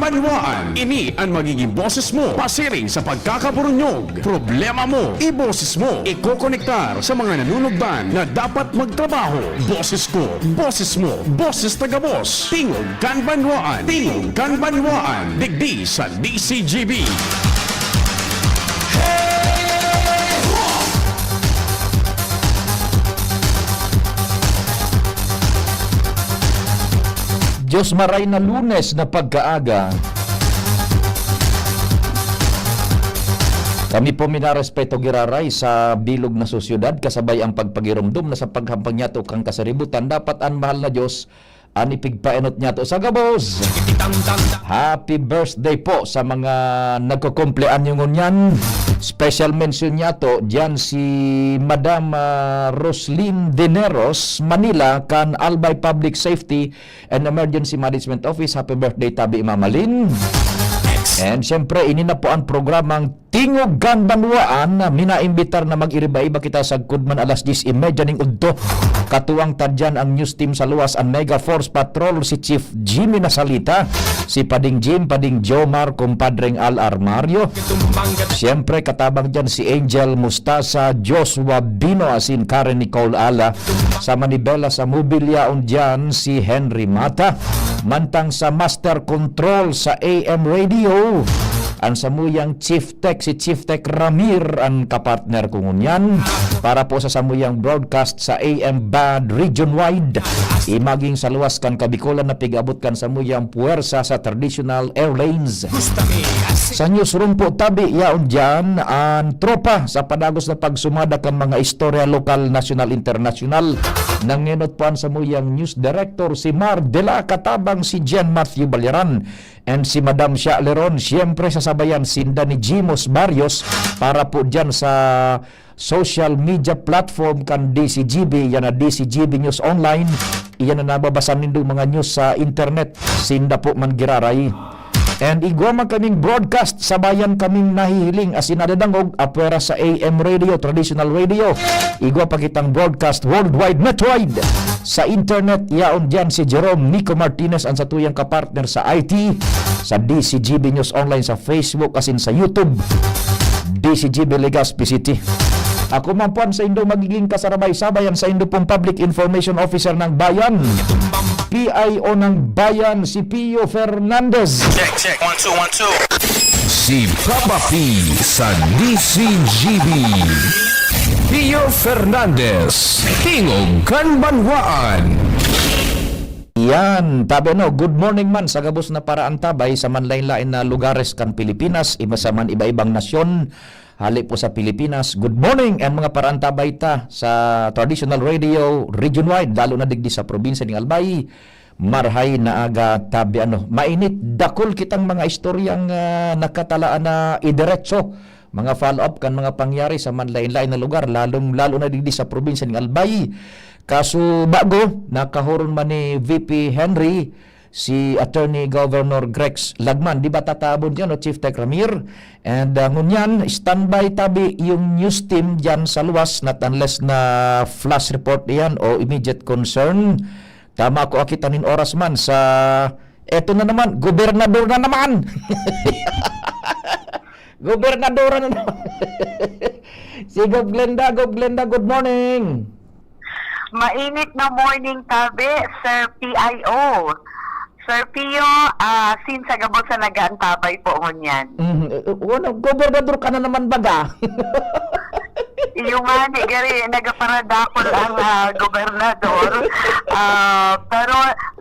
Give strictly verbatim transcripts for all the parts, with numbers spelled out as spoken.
Banwaan, ini an magiging boses mo pasiring sa pagkakaburunyog. Problema mo, iboses mo. Ikokonektar sa mga nanunugdan na dapat magtrabaho. Boses ko, boses mo, boses ta gabos. Tingog kan Banwaan, Tingog kan Banwaan, digdi sa D C G B. Diyos maray na Lunes na pagkaaga. Kami po minarespeto giraray sa bilog na sosyedad, kasabay ang pagpagiromdom na sa paghampang niyato kan kasaributan, dapat an mahal na Diyos an ipigpaenot niyato sa gabos. Happy birthday po sa mga nagkukumpleanyo ngunyan. Special mention niyato diyan si Madam, ah, Roslyn Dineros, Manila, kan Albay Public Safety and Emergency Management Office. Happy birthday, tabi, Mama Lynn. And siyempre, ini na po ang programang Tingog kan Banwaan na minaimbitar na mag-iriba-iba kita sagkod man alas diyes y media ning udto. Katuwang ta diyan ang news team sa luwas, ang Mega Force Patrol, si Chief Jimmy Nasalita, si Pading Jim, Pading Jomar, Kumpadreng Al Armario. Siyempre, katabang diyan si Angel Mustasa, Joshua Bino, asin Karen Nicole Ala. Sa manibela sa mobilyaon diyan, si Henry Mata. Mantang sa Master Control sa A M Radio, ang samuyang Chief Tech, si Chief Tech Ramir, ang kapartner ko ngunyan. Para po sa samuyang broadcast sa A M Band Region Wide, imaging sa luwas kan Kabikolan na pig-abot kan samuyang puwersa sa traditional airlines. Sa newsroom po, tabi, yaon diyan ang tropa sa padagos na pagsumada kan mga istorya lokal, nasyonal, internasyonal. Nangenot po ang samuyang news director, si Mar de la Katabang, si Jen Matthew Balyaran, and si Madam Sha Leron. Siyempre, sasabayan sinda ni Jimos Barrios para po diyan sa social media platform kan D C G B, yan na D C G B News Online. Iyan na nababasa nindong mga news sa internet, sinda po man giraray. And igwa man kaming broadcast, sabayan kaming nahihiling asin nadadangog apwera sa A M radio, traditional radio. Igwa pa kitang broadcast worldwide, netwide. Sa internet, yaon diyan si Jerome Nico Martinez, ang satuyang kapartner sa I T, sa D C G B News Online, sa Facebook, asin sa YouTube. D C G B Legazpi City. Ako man po ang saindo magiging kasarabay-sabay, ang saindo pong Public Information Officer ng Bayan, P I O ng Bayan, si Pio Fernandez. Check, check, one, two, one, two. Si Papa P sa D C G B. Pio Fernandez, Tingog kan Banwaan. Yan, tabi ano, good morning man sa gabos na paraantabay sa manlain-lain na lugares kan Pilipinas, iba sa man iba-ibang nasyon, hali po sa Pilipinas. Good morning, and mga paraantabay ta sa Traditional Radio Region Wide, lalo na digdi sa probinsya ning Albay. Marhay na aga, tabi ano. Mainit, dakul kitang mga istoryang, ah, nakatalaan na idiretso. Mga follow-up kan mga pangyari sa manlain-lain na lugar, lalong-lalo na digdi sa probinsya ning Albay. Kaso bago, nakahuron man ni V P Henry, si Attorney Governor Grex Lagman. Di ba tatabon diyan, no, Chief Tech Ramir? And, ah, ngunyan, standby tabi yung news team diyan sa luwas, not unless na flash report iyan o immediate concern. Tama ko, akita nin oras man sa, eto na naman, gobernador na naman. Gobernadora na naman. Si Gob Glenda, Gob Glenda, good morning. Mainit na morning, tabi, Sir P I O. Sir Pio, ah, since sa gabos sa nag-aantabay po ngunyan. Mhm. Eh, eh, wala, gobernador ka na naman baga. Iyo nga ni gari, nagaparadakol ang, ah, gobernador. Ah, pero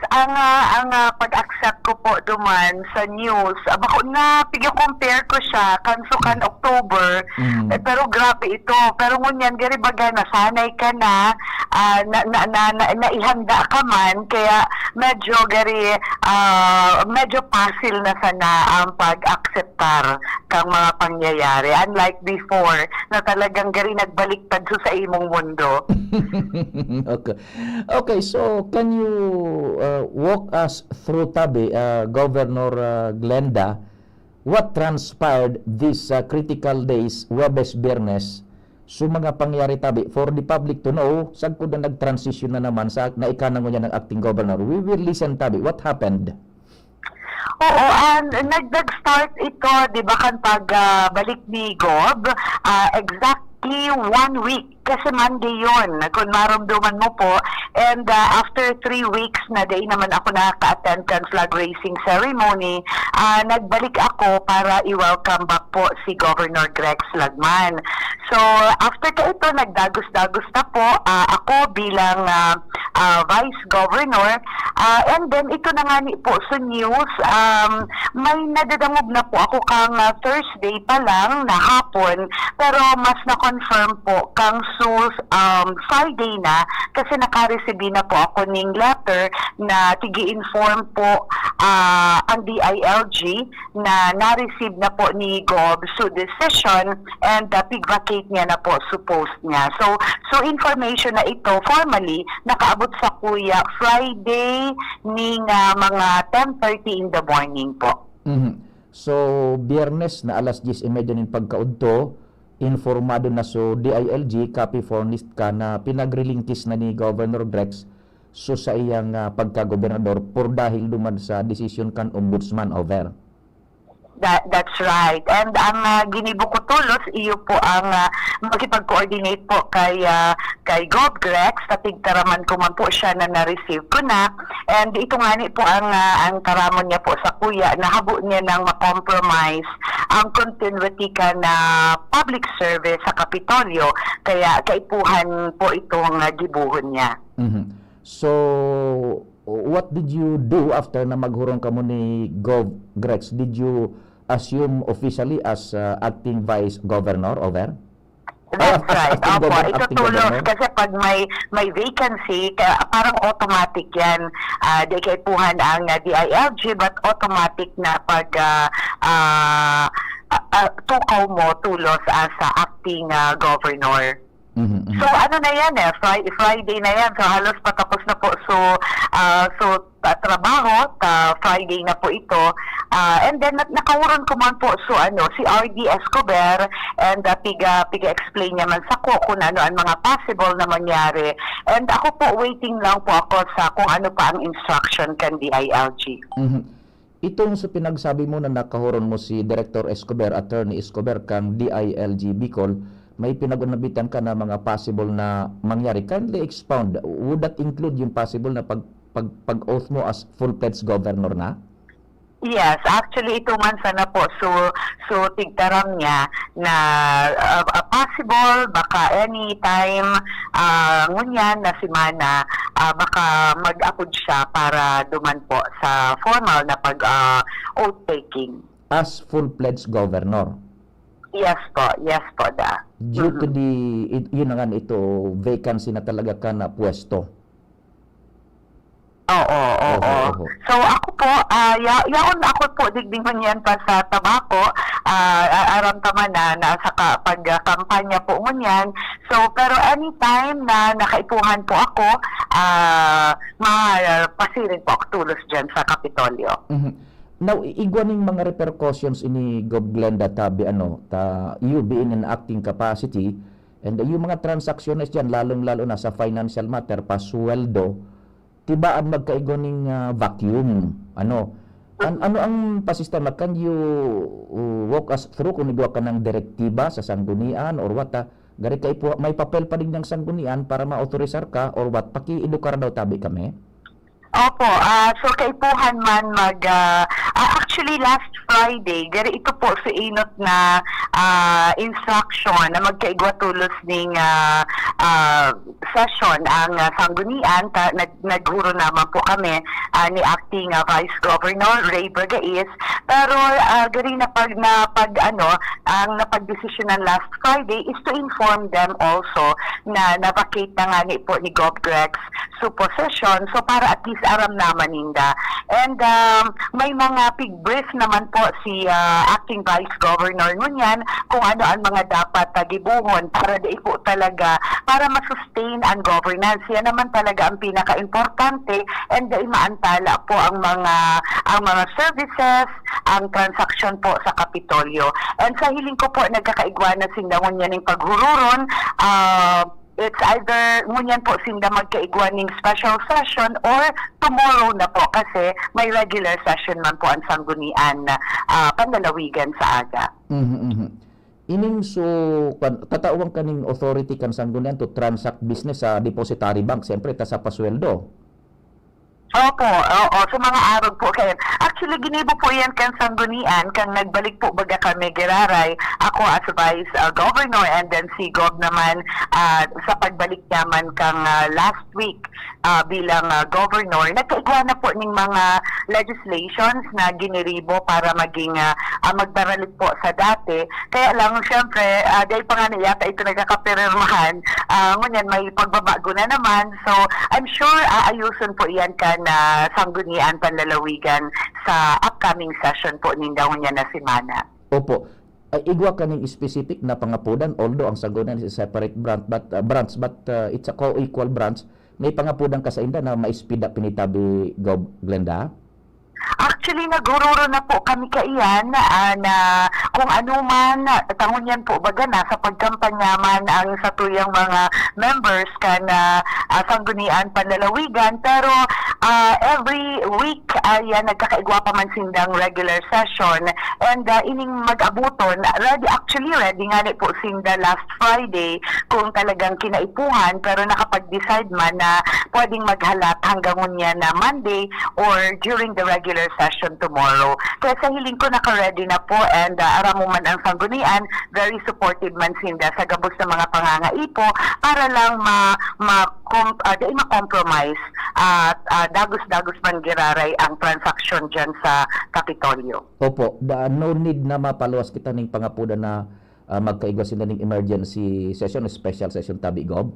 ang, ah, ang, ah, pag-accept ko po duman sa news, ah, bako na, pig-compare ko siya, kanso kan October, Mm. eh, pero grabe ito. Pero ngunyan, gari baga, nasanay ka na, ah, na, na, na, na, naihanda ka man, kaya medyo gari, ah, medyo pasil na sana ang pag-akseptar kang mga pangyayari. Unlike before, na talagang gari nagbaliktad sa, sa imong mundo. Okay. Okay, so can you, uh, walk us through, tabi, uh, Governor, uh, Glenda, what transpired this, uh, critical days, Huwebes, Biyernes, so mga pangyayari, tabi, for the public to know, sagkod na nag-transition na naman sa, na ika na ngunyan ng acting governor. We will listen, tabi. What happened? Oo, ah, nag-, nag-start ito, di ba, kan pag, ah, balik ni Gob, ah, exactly one week. Kasi Monday yun, kung marumduman mo po. And, ah, after three weeks na dai naman ako nakaka-attend kan flag raising ceremony, ah, nagbalik ako para i-welcome back po si Governor Grex Lagman. So, after kaito, nagdagos-dagos na po, ah, ako bilang, ah, ah, Vice Governor. Ah, and then, ito na nga ni po sa news, um, may nadadangog na po ako kang, ah, Thursday pa lang na hapon, pero mas na-confirm po kang su-, um, Friday na, kasi naka-receive na po ako ning letter na tigi-inform po, ah, ang D I L G na na-receive na po ni Gob su desisyon and, ah, pig-vacate niya na po su post niya. So, su information na ito, formally, nakaabot sakuya Friday ning, ah, mga ten thirty in the morning po. Mhm. So, Biyernes na alas dyes y media nin pagkaudto, informado na su D I L G, copy furnished ka na pinagrelingkis na ni Governor Grex su saiyang, ah, pagkagobernador por dahil duman sa desisyon kan Ombudsman, over. That, that's right. And ang, ah, ginibo ko tolos, iyo po ang, ah, makipag-coordinate po kay, ah, kay Gov Grex, sa pigtaraman ko man po siya na na-receive ko na. And ito nga ni po ang, ah, ang taramon niya po sakuya, na habo niya nang ma-compromise ang continuity kan, ah, public service sa Kapitolyo. Kaya kaipuhan po itong, ah, gibohon niya. Mhm. So, what did you do after na maghurong kamo ni Gov Grex? Did you assume officially as, uh, acting vice governor, over? That's Ah, as right. Acting Opo, governor, ito acting tulos governor? Kasi pag may, may vacancy, ka, parang automatic yan. Ah, di kaipuhan ang, ah, D I L G, but automatic na pag, ah, ah, ah, ah, tukaw mo tulos as, ah, acting, ah, governor. Mhm, mhm. So, ano na yan eh, Fri-, Friday na yan. So, halos patapos na po. So, ah, so, ta-, trabaho, ta-, Friday na po ito. Ah, and then, nat-, nakahuron ko man po, so, ano, si R D Escobar, and, ah, piga-, piga-explain niya man sako kung ano ang mga possible na mangyari. And ako po, waiting lang po ako sa kung ano pa ang instruction kan D I L G. Mhm. Itong sa pinagsabi mo na nakahuron mo si Director Escobar, Attorney Escobar, kang D I L G Bicol, may pinag-unabitan ka na mga possible na mangyari. Kindly expound. Would that include yung possible na pag-, pag-, pag-oath mo as full-fledged governor na? Yes, actually, ito man sana po. So, so tigtaram niya na, ah, ah, possible, baka anytime, ah, ngunyan na semana, ah, baka mag-apod siya para duman po sa formal na pag, ah, oath-taking. As full-fledged governor? Yes po, yes po, da. Due to Mhm. the, it-, yun na nga, ito, vacancy na talaga ka na pwesto. Oo, oo. Oho, oho. So, ako po, ah, ya-, yaon ako po digdi ngunyan pa sa Tabaco. Ah, a-, aram ta man na, na sa ka-, pag, ah, kampanya po ngunyan. So, pero anytime na nakaipuhan po ako, ah, ma-, pasiring po ako tulos dyan sa Kapitolyo. Mhm. Now, i-, igwa ning mga repercussions ini, Gov Glenda, tabi, ano, ta, you being in acting capacity, and yung mga transactions dyan, lalong-lalo na sa financial matter, pasweldo, tibaan magkaigwa ning, ah, vacuum. Ano? An-, ano ang pasistema? Can you, uh, walk us through kung igwa ka ng direktiba sa sanggunian or what, ah? Gari kaipo, may papel pa din ng sanggunian para ma-autorizar ka or what? Pakiedukar daw tabi kami. Opo, ah, so kaipuhan man mag, ah, ah, actually last Friday, gari ito po sa inot na, ah, instruction na magkaigwa tulos ning, ah, ah, session ang, ah, sanggunian, ta-, nag-, naghuro naman po kami, ah, ni Acting, ah, Vice Governor Ray Bagais. Pero, ah, gari na pag, na pag, ano, ang napagdesisyonan last Friday is to inform them also na na-vacate na nga ni po ni Gov Grex su posisyon. So, para at least aram naman ninda. And, um, may mga pig-brief naman po si, ah, Acting Vice Governor ngunyan kung ano ang mga dapat, ah, gibohon para dai po talaga, para masustain ang governance. Yan naman talaga ang pinaka-importante, and dai maantala po ang mga, ang mga services, ang transaksyon po sa Kapitolyo. And sa hiling ko po, nagkakaigwa na sinda ngunyan ning paghururon, ah, It's either ngunyan po sinda magkaigwa ning special session or tomorrow na po kasi may regular session man po ang Sanggunian, ah, Panlalawigan sa aga. Mhm, mhm. Ining so, kan, tatawan kaning authority kan Sanggunian to transact business sa depositary bank, siyempre ta sa pasweldo. Opo, oo, sa mga arog po kayan. Actually, ginibo po yan kan Sanggunian, kan nagbalik po baga kami giraray. Ako as vice, ah, governor, and then si Gov naman, ah, sa pagbalik niya man kang, ah, last week, ah, bilang, ah, governor, nagkaigwa na po ning mga legislations na giniribo para maging, ah, ah, magbabalik po sa dati. Kaya lang, siyempre, ah, dahil pa nga na yata ito nagkakapirmahan, ah, ngunyan may pagbabago na naman. So, I'm sure aayuson po iyan kan, ah, Sanggunian Panlalawigan sa upcoming session po ninda ngunyan na semana. Opo. Ay, igwa kaning specific na pangapodan, although ang Sanggunian is a separate branch, but, ah, branch, but, ah, it's a co-equal branch. May pangapodan ka sainda na maispida pinitabi, Gov Glenda? Actually, naghururo na po kami kaiyan, ah, na kung ano man, ta ngunyan po baga nasa pagkampanya man ang satuyang mga members kan, ah, ah, Sanggunian Panlalawigan. Pero, ah, every week, ayan, nagkakaigwa pa man sindang regular session. And, ah, ining mag-abuton, ready, actually, ready ngani po sinda last Friday kung talagang kinaipuhan, pero nakapag-decide man na pwedeng maghalat hanggang ngunyan na Monday or during the regular session tomorrow. Kaya sa hiling ko, naka-ready na po, and, ah, aram mo man ang Sanggunian, very supportive man sinda sa gabos na mga pangangaipo para lang ma-, ma-, com-, ah, dai ma-compromise at, ah, dagos-dagos man giraray ang transaksyon diyan sa Kapitolyo. Opo, da-, no need na mapaluwas kita ning pangapodan na, ah, magkaigwa sinda ning emergency session, special session, tabi, Gov?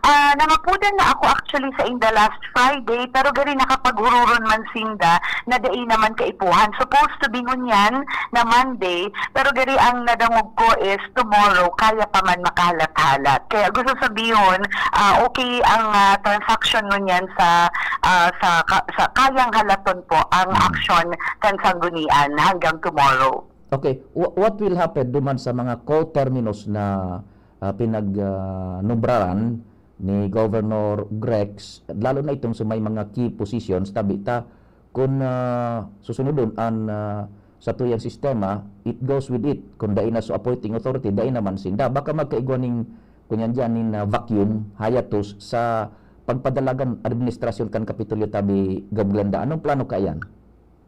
Ah, nangapodan na ako actually sainda last Friday, pero gari nakapaghururon man sinda na dai naman kaipuhan. Supposed to be ngunyan na Monday, pero gari ang nadangog ko is tomorrow, kaya pa man makahalat-halat. Kaya gusto sabihon, ah, okay ang, ah, transaction ngunyan sa, ah, sa ka-, sa kayang halaton po ang Mm. aksyon kan Sanggunian hanggang tomorrow. Okay, wha-, what will happen duman sa mga co-terminus na, ah, pinag, ah, nubraran ni Governor Grex, lalo na itong sa may mga key positions, tabi ta, kun, ah, susunodon an, ah, satuyang sistema, it goes with it. Kun dai na so appointing authority, dai naman sinda. Baka magkaigwa ning, kunyan diyan, nin, ah, vacuum, hiatus sa pagpadalagan administrasyon kan Kapitolyo, tabi, Gov Glenda. Anong plano kaiyan?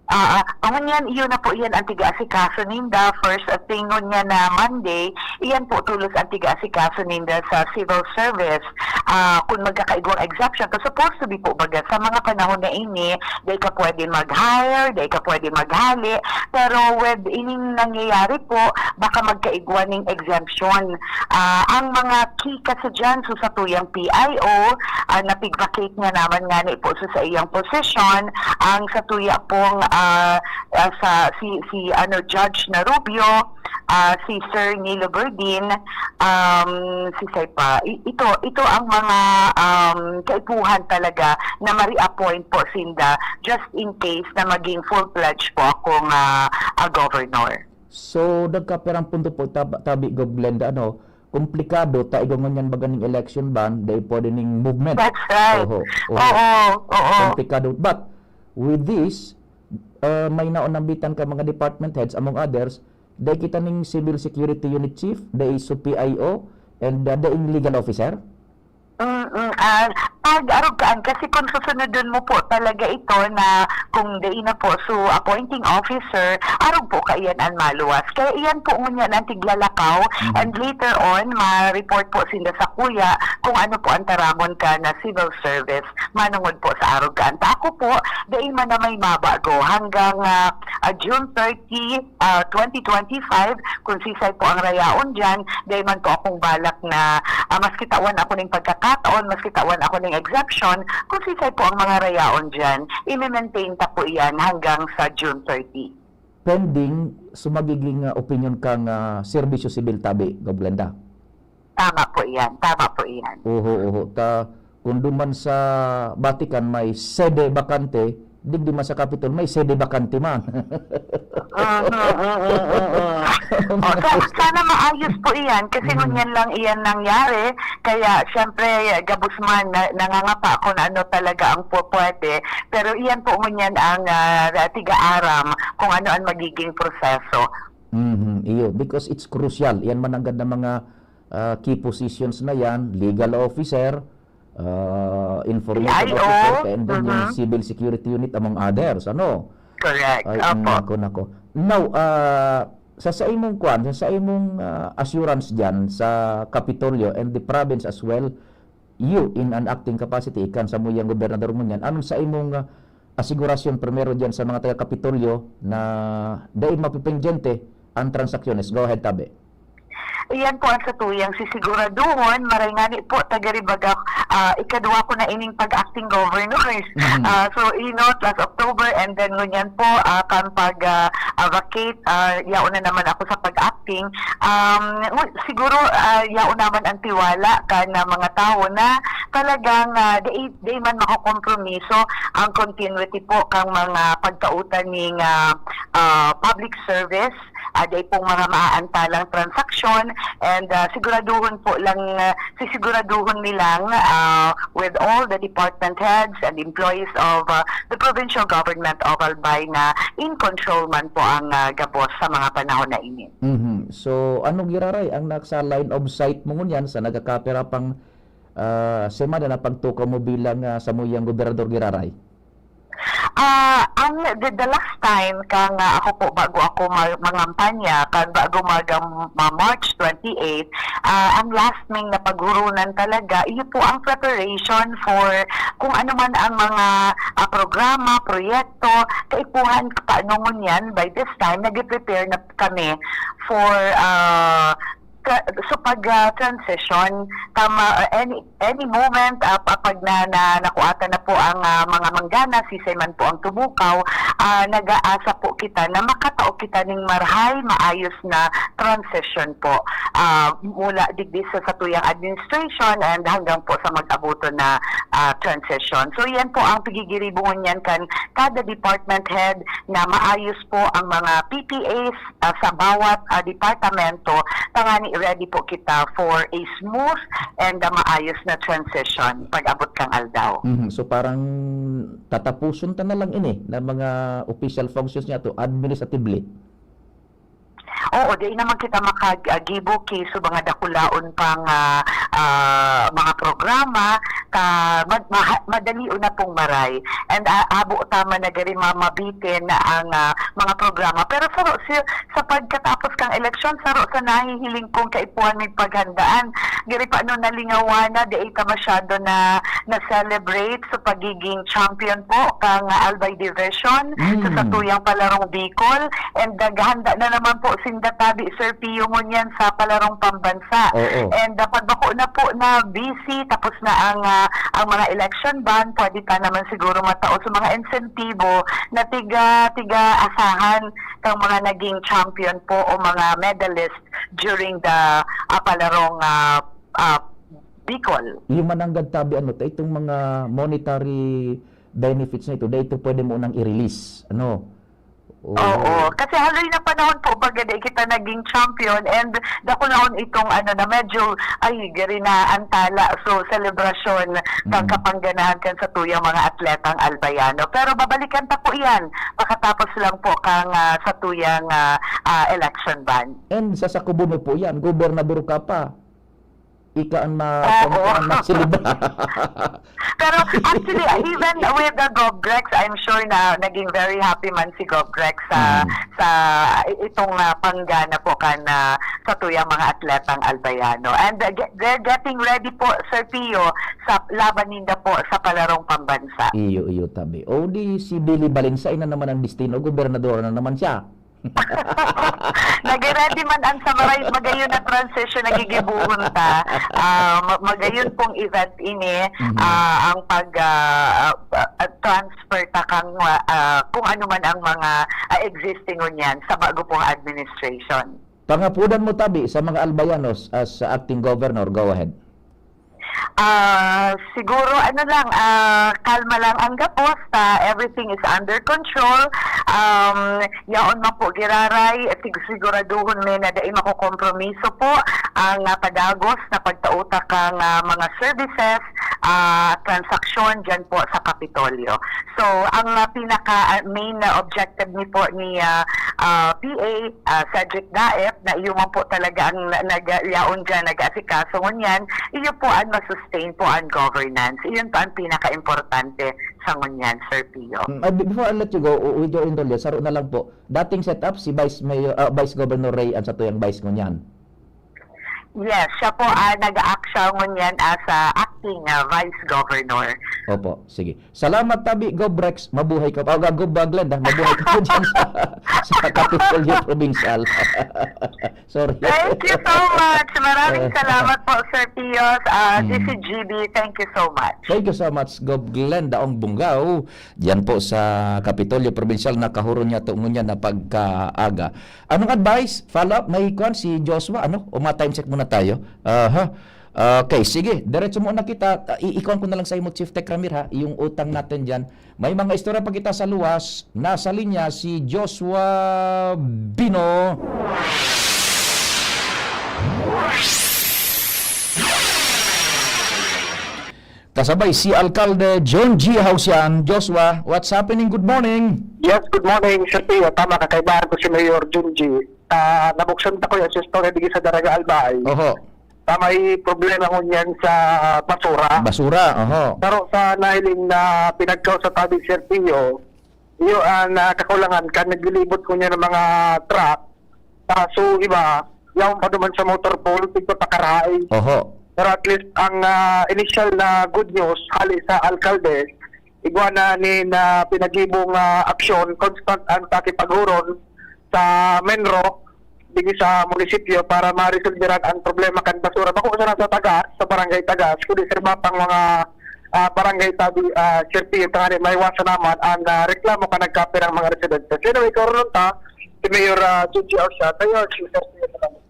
Ah, ah, ngunyan, iyon na po iyan ang tiga-asikaso ninda. First thing ngunyan na Monday, iyan po tulos ang tiga-asikaso ninda sa civil service. Ah, kung magkakaigwang exemption, to supposed to be po baga sa mga panahon na ini, dai ka pwede mag-hire, dai ka pwede maghali. Pero with ining nangyayari po, baka magkaigwa ning exemption. Ah, ang mga key kasi dyan, so sa tuyang P I O, ah, napig-vacate niya naman ngani po sa saiyang posisyon, ang sa tuya pong, ah, ah, sa si, si, ano, Judge na Rubio, ah, si Sir Nilo Berdin, um, si Saipa. I-, ito, ito ang mga, um, kaipuhan talaga na ma-reappoint po sinda just in case na maging full-fledged po akong, ah, ah, governor. So, nagkapirang punto po, tab-, tabi, Gov Glenda, ano, komplikado, ta igwa ngunyan baga ning election ban, dai pwede ning movement. That's right. Oho, oho. Oo, oo. Komplikado. But, with this, uh, may naonambitan ka mga department heads, among others, dai kita ning Civil Security Unit Chief, dai so P I O, and, uh, daing legal officer? Mm, ah, pag arog kaan, kasi kung susunodon mo po talaga ito na kung dai na po, so appointing officer, arog po kaiyan an maluwas. Kaya iyan po ngunyan ang tiglalakaw, Mhm. and later on, ma-report po sinda sa kuya kung ano po ang taramon ka na civil service, manungod po sa arog kaan. Ta ako po, dai man na may mabago hanggang, ah, ah, June thirty, ah, twenty twenty-five, kung sisay po ang rayaon diyan, dai man po akong balak na, ah, maski tawan ako ning pagkakataon, maski tawan ako ning exemption, kung sisay po ang mga rayaon diyan, i-maintain ta po iyan hanggang sa June thirty. Pending, so magiging, ah, opinyon kang, ah, serbisyo sibil tabi, Gov Glenda? Tama po iyan, tama po iyan. Oho, oho. Ta, kung duman sa Vatican may sede bakante, Digdi man sa Capitol, may sede bakante man. Mhm, mhm, mhm. O, sa-, sana maayos po iyan kasi ngunyan lang iyan nangyari. Kaya, siyempre, gabos man, na-, nangangapa kung ano talaga ang pu-, pwede. Pero iyan po ngunyan ang, ah, tiga-aram kung ano ang magiging proseso. Mhm, iyo, because it's crucial. Iyan man nanggad na mga, ah, key positions na yan, legal officer, ah, information C I O, officer, and then yung mhm. Civil Security Unit, among others, ano? Correct. Ay, opo. Nako, nako. Now, ah, sa, sa imong kwan, sa, sa imong, ah, assurance dyan sa Kapitolyo and the province as well, you in an acting capacity, ikan samuyang gobernador ngunyan, anong sa imong, ah, asigurasyon primero dyan sa mga taga-Kapitolyo na dai mapipendyente ang transaksyones? Go ahead, Tabi. Iyan po ang satuyang sisiguraduhon. Maray ngani po, taga Ribaga, ah, ikadwa ko na ining pag-acting governor. Mhm. Ah, so, inot, last October, and then ngunyan po, ah, kan pag, ah, ah, vacate, ah, yaon na naman ako sa pag-acting. Um, ngu-, siguro, ah, yaon naman ang tiwala kan mga tawo na talagang, ah, dai, dai man makokompromiso ang continuity po kang mga pagtautan ning, ah, ah, public service. Ah, dai pong mga maaantalang transaksyon, and, ah, siguraduhon po lang, ah, sisiguraduhon mi lang, ah, with all the department heads and employees of, ah, the provincial government of Albay na in control man po ang, ah, gabos sa mga panahon na ini. Mhm. So, ano giraray ang nasa line of sight mo ngunyan sa nagkakapira pang, ah, semana na pagtukaw mo bilang, ah, samuyang gobernador giraray? Ah, ang the, the last time kang, ah, ako po, bago ako ma-, mangampanya, kan bago mag, um, ma-, March twenty-eight, ah, ang last ming napaghurunan talaga, iyo po ang preparation for kung ano man ang mga, ah, programa, proyekto, kaipuhan, paano ngunyan, by this time, nagpe-prepare na kami for, ah, ka-, so pag, ah, transition, tama, ah, any, any moment, ah, pa-, pag na, na, nakuatan na po ang, ah, mga manggana, sisay man po ang tumukaw, ah, nag-aasa po kita na makatao kita ning marahay, maayos na transition po. Ah, mula digdi sa satuyang administration and hanggang po sa mag-aboto na, ah, transition. So, yan po ang pigigiribungon niyan kan kada department head na maayos po ang mga P P As, ah, sa bawat, ah, departamento, tangani ready po kita for a smooth and, ah, maayos na transition pag-abot kang aldaw. Mhm. So, parang tatapuson ta na lang ini na mga official functions niya to administratively? Oo, di naman kita makagibo ki so mga dakulaon pang, ah, ah, mga programa, ta-, mad-, maha-, madalion na pong maray. And, ah, habo ta man na gari ma-, mabitin na ang, ah, mga programa. Pero saro, si-, sa pagkatapos kang eleksyon, saro sa nahihiling kong kaipuhan may paghandaan. Gari pa ano, nalingawan na, di ta masyado na, na-celebrate sa pagiging champion po kang, ah, Albay Division sa Mm. satuyang palarong Bicol. And naghahanda na naman po sinda tabi, Sir Pio, ngunyan sa palarong pambansa. Oo. And, ah, pag bako na po na busy, tapos na ang, ah, ang mga election ban, pwede pa naman siguro matao sa mga insentibo na tiga, tiga asahan kang mga naging champion po o mga medalist during the, ah, palarong, ah, ah, Bicol. Yung mananggad tabi, ano, ta itong mga monetary benefits na ito, dahil ito pwede mo nang i-release, ano? Oo. Oo. Kasi haloy na panahon po, baga di kita naging champion, and dakulahon itong, ano, na medyo, ay, gari na antala. So, selebrasyon sa Mm. kapangganahan kan sa tuyang mga atletang Albayano. Pero babalikan ta po yan, pakatapos lang po kang, ah, sa tuyang, ah, ah, election ban. And sa sakubo mo po yan, gobernador ka pa. Ika ang ma-, Oo. ika ang maselebra. Pero actually, even with the Govrex, I'm sure na naging very happy man si Govrex sa, Mm. sa i-, itong, ah, panggana po kan, ah, sa tuyang mga atletang Albayano. And, uh, ge-, they're getting ready po, Sir Pio, sa laban ninda po sa palarong pambansa. Iyo, iyo, tabi. O di si Billy Balinsa, ina naman ang destino, gobernadora na naman siya. Nag-ready man ang sa maray, magayon na transition, nagigibuhon ta. Ah, ma-, magayon pong event ini, Mhm. ah, ang pag, ah, ah, ah, transfer ta kang, ah, kung ano man ang mga, ah, existing ngunyan sa bago pong administration. Pangapudan mo tabi sa mga Albayanos as acting governor, go ahead. Ah, siguro ano lang, ah, kalma lang ang gapos, ah, everything is under control. Um, yaon man po giraray, sig- siguraduhon mi na dai makokompromiso po ang, ah, padagos na pagtao ta kan, ah, mga services, ah, transaksyon diyan po sa Kapitolyo. So, ang, ah, pinaka, ah, main na objective ni po ni, ah, ah, P A, ah, Cedric Daep, na iyo man po talaga ang na- nag-, yaon diyan, nag-aasikaso ngunyan, iyo po ang masustain po ang governance. Iyon po ang pinaka-importante sa ngunyan, Sir Pio. Mm, ah, be- before I let you go, with your indulgence, saro na lang po. Dating setup, si Vice Mayor, ah, Vice Governor Ray ang satuyang vice ngunyan. Yes, siya po ang nag-act siya ngunyan as a acting, ah, Vice Governor. Opo, sige. Salamat tabi, Gov Rex. Mabuhay ka pa. O, Gov Bagland, ha? Mabuhay ka po dyan sa, sa Kapitolyo Provincial. Sorry. Thank you so much. Maraming salamat po, Sir Pius. Ah, this is Mm. G B. Thank you so much. Thank you so much, Gov Glenda Ong Bungaw. Diyan po sa Kapitolyo Provincial, nakahuron niya to ngunyan na pagkaaga. Anong advice? Follow up? May kwan si Joshua, ano? O ma-time check muna tayo? Aha. Okay, sige. Diretso muna kita. Ah, i- ikuan ko na lang sa imo, Chief Tech Ramir, ha? Yung utang natin dyan. May mga istorya pa kita sa luwas. Nasa linya si Joshua Bino. Kasabay si Alkalde John G Hausian. Joshua, what's happening? Good morning. Yes, good morning, Sir Pio. Tama, kakaibahan ko si Mayor John G. Ah, nabuksan ta ko yan sa story digi sa Daraga Albay. Oho. Ta may problema ngunyan sa basura. Basura, oho. Pero sa nahiling na pinagkausa tabi, Sir Pio, iyo ang, ah, kakulangan kan naglilibot ngunyan ng mga truck. Ah, so, iba, yaon pa duman sa motor pool, tigpapakarahay. Oho. Pero at least, ang, ah, initial na good news, hali sa alkalde, igwa na nin, ah, pinagibong, ah, aksyon, constant ang pakipaghuron sa MENRO, digi sa munisipyo para maresolberan ang problema kan basura. Bako sana sa Tagas, sa Barangay Tagas, kundi sa iba pang mga, ah, barangay tabi, ah, Sir Pio, tangani maiwasan naman ang, ah, reklamo kan nagkapirang mga residente. So, anyway, karon ta, si Mayor, ah, John G Arcia, tayo, si Sir Pio, salamat.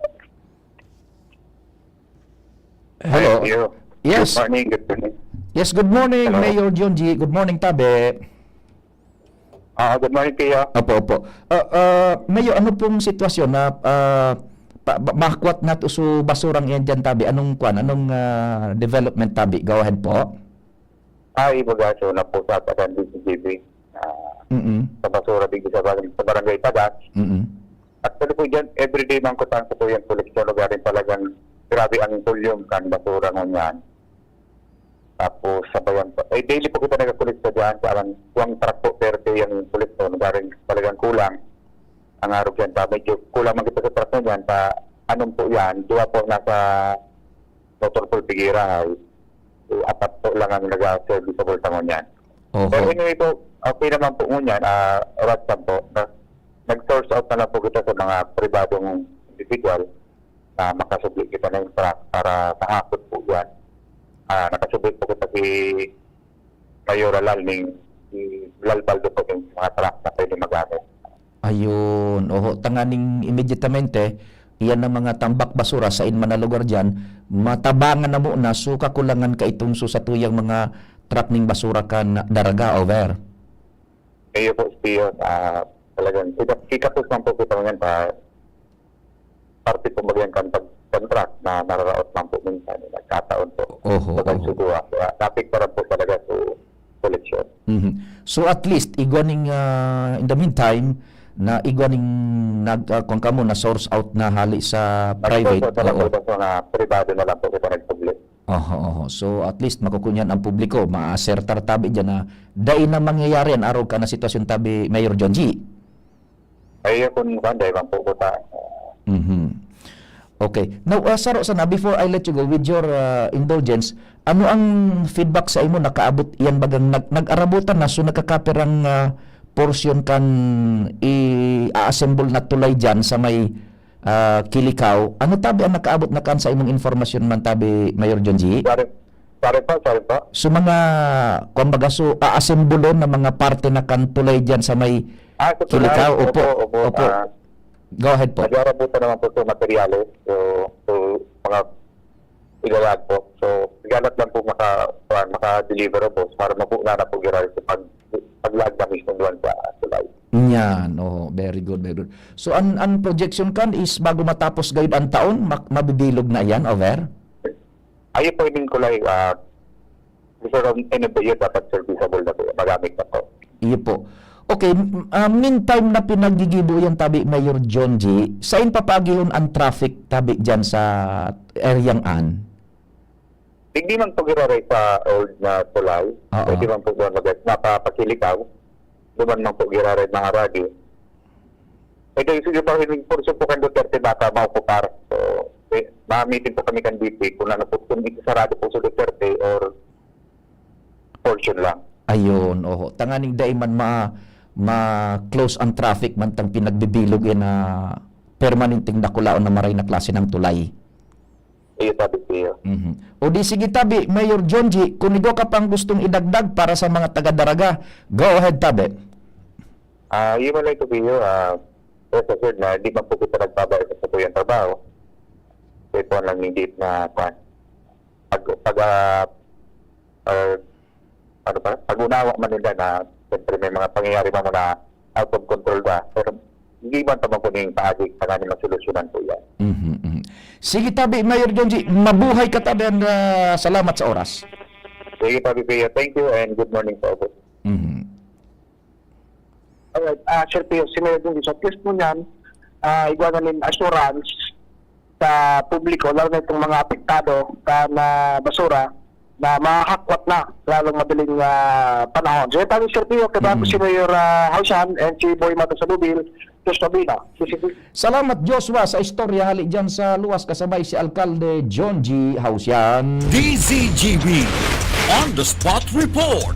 Hello. Hi, Pio. Yes. Good morning, good morning. Yes, good morning, Hello. Mayor John G. Good morning, tabi. Ah, good morning, Pio. Opo, opo. Ah, ah, Mayor, ano pong sitwasyon na, ah, pa- ba- makwat na to so basurang iyan dyan, tabi? Anong kwan? Anong, ah, development, tabi? Go ahead po. Ay, baga, so, napusa pa kan D C G B. Ah, Mm-mm. sa basura dito sa barang-, sa barangay Tagas. Mm-mm. Actually po dyan, everyday man ko tanto po yung koleksyon, lugarin talagang grabe ang volume kan basura ngunyan. Tapos, sabayan pa. Eh, daily po kita nagkakolekta dyan. Parang one truck po per day ang kolekta. Lugarin talagang kulang. Ang arog yan pa. Medyo kulang man kita sa truck ngunyan. Pa, anong po yan? Dua po nasa motor pool, Pigira, ay, eh, apat po lang ang nag-serviceable sa ngunyan. Oho. Pero anyway po, okay naman po ngunyan, ah, oras lang po, na, nag-source out na lang po kita sa mga pribadong individual na makasubli kita ng truck para mahakot po yan. Ah, nakasubli po kita si Mayor Alal ning si Lal Baldo po yung mga truck na pwede magamit. Ayun. Oho, tanganing immediatamente, iyan ang mga tambak basura sa in man na lugar diyan, matabangan na muna, so kakulangan ka itong so satuyang mga truck ning basura kan Daraga, over. Iyo po, Pio, ah, talagang kita, kita po man po kita ngayon pa, parte po ba yan kan pag-, kan truck na nararaot man po minsan, eh, nagkataon po. Oho, Sa oho. Pagsubuha, kaya naapektaran po talaga sa koleksyon. Mhm. So, at least, igwa ning, ah, in the meantime, na igwa ning nag-, ah, kung kamo, na source out na hali sa Mas private, po, sa oo. Mga, mga pribado na lang po kita nagpabli. Oho, oho. So, at least, makukunyan ang publiko, maasertar tabi dyan na dai na mangyayari an arog ka na sitwasyon tabi, Mayor John G. Ay, kun kuwan, dai man po ko ta-, Mhm. Okay. Now, ah, saro sana, before I let you go, with your, ah, indulgence, ano ang feedback sa imo nakaabot iyan bagang nag-, nag-arabutan na, so nakakapirang, ah, portion kan i-assemble na tulay diyan sa may, ah, Kilikaw? Ano tabi ang nakaabot na kan sa imong informasyon man tabi, Mayor John G? Sorry. Sorry po, sorry po. So, mga, kumbaga, so, aasimbolon na mga parte na kan tulay diyan sa may Ah, sa tulay. Kilikaw? Opo, Opo, opo. opo. Ah, Go ahead po. Nag-aarabutan naman po sa materyales. So, so, mga ilalag po. So, Dapat lang po maka-, kuwan, maka-deliver, boss, para mapunan na po giraray sa pag-, paglaag na mismo duwan sa tulay. Yan, oh, very good, very good. So, an, an projection kan is bago matapos gayud an taon, mak-, mabibilog na yan, over? Ayun po, yun ko lang, ah, before of end of the year, dapat serviceable na po, magamit na po. Iyo po. Okay, m-, ah, meantime na pinaggigibo yan, tabi, Mayor John G, sain papaagihon an traffic, tabi, dyan sa eryang an? Digdi man po giraray sa old na tulay. Oo. Pwede man po doon mag-, mapapakilikaw. Duman man po giraray mga radyo. Pwede sige pa, in portion po kan Duterte baka maokupar. So, eh, ma-meeting po kami kan D P kung ano po, kung isasarado po sa Duterte or portion lang. Ayun, oho. Tanganing dai man ma-, ma-close ang traffic mantang pinagbibilog yan na permanenteng dakulaon na maray na klase ng tulay. Iyo, sabi ko iyo. Mhm. O di sige, tabi, Mayor John G, kung igwa ka pang gustong idagdag para sa mga taga-Daraga, go ahead, tabi. Ah, yun man lang ito, Pio. Ah, rest assured na di man po kita nagbabae sa satuyang trabaho. Ito lang hindi na, kwan. Pag, pag, ah, ah, ano pa, pag-unawa man nila na siyempre may mga pangyayari man na out of control ba, pero hindi man tama po ning paagi, tanganing masolusyonan po yan. Mhm, mhm. Sige, tabi, Mayor John G, mabuhay ka, tabi, and, ah, salamat sa oras. Sige, Papi Pio, thank you and good morning po. Mhm. Alright, ah, Sir Pio, si Mayor John G, sa test mo niyan, ah, igwa na nin assurance sa publiko, lalo na itong mga apektado sa na basura, na mahahakwat na lalong madaling, ah, panahon. So, yun, Sir Pio, kaya bago Mm. si Mayor, ah, Hausian and si Boy Mato sa Bubil, Diyos Pabina. Salamat, Joshua, sa istorya hali dyan sa luwas kasabay si Alkalde John G. Hausian. D Z G B on the spot report.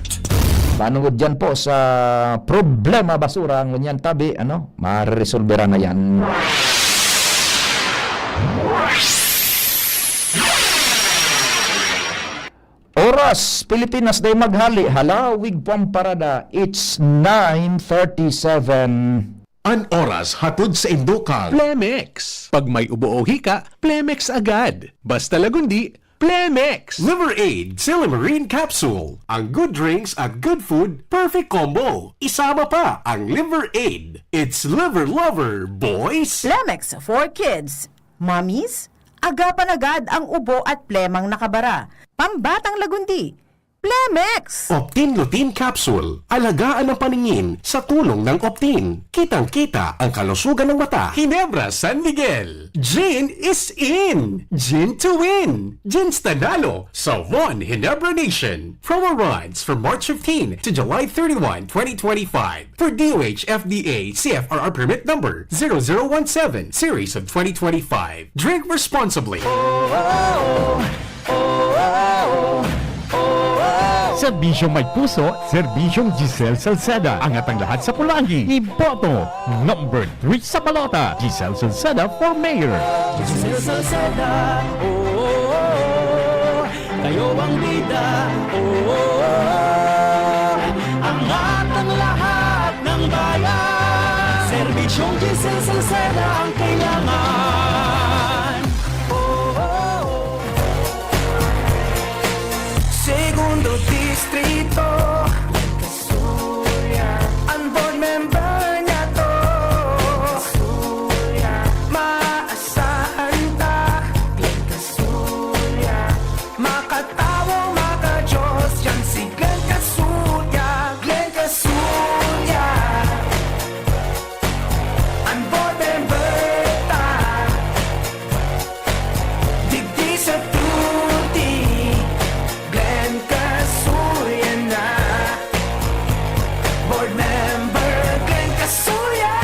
Manungod dyan po sa problema basura, ngunyan tabi, ano, mareresolbera na yan. Oras, Pilipinas, dai maghali, halawig pang parada, it's nine thirty-seven. An oras hatod sa indo kan Plemex. Pag may ubo o hika, Plemex agad. Basta lagundi, Plemex! Liver Aid Silymarin Capsule. Ang good drinks at good food, perfect combo. Isama pa ang Liver Aid. It's Liver Lover, boys! Plemex for kids. Mommies, agapan agad ang ubo at plemang nakabara. Pambatang lagundi. Plemex! Optin Lutein Capsule. Alagaan ang paningin sa tulong ng Optin. Kitang-kita ang kalusugan ng mata. Ginebra San Miguel. Gin is in! Gin to win! Gin Stanalo sa One Ginebra Nation. Promo runs from March fifteen to July thirty-one, twenty twenty-five. For D O H F D A C F R R permit number zero zero one seven, series of twenty twenty-five. Drink responsibly. Serbisyong may puso, Serbisyong Giselle Salceda. Angat ang lahat sa pulanggi. Iboto, number three sa balota, Giselle Salceda for mayor. Giselle Salceda, oo, kayo ang bida, oo, angat ang lahat ng bayan. Serbisyong Giselle Salceda ang kailangan. Oo. Segundo Distrito. An board member niyato. Maasahan ta. Makatawo, makajos, yan si Glenn Casulla, Glenn Casulla. An board member ta, digdi sa tuti, Glenn Casulla na. Board member, Glenn Casulla.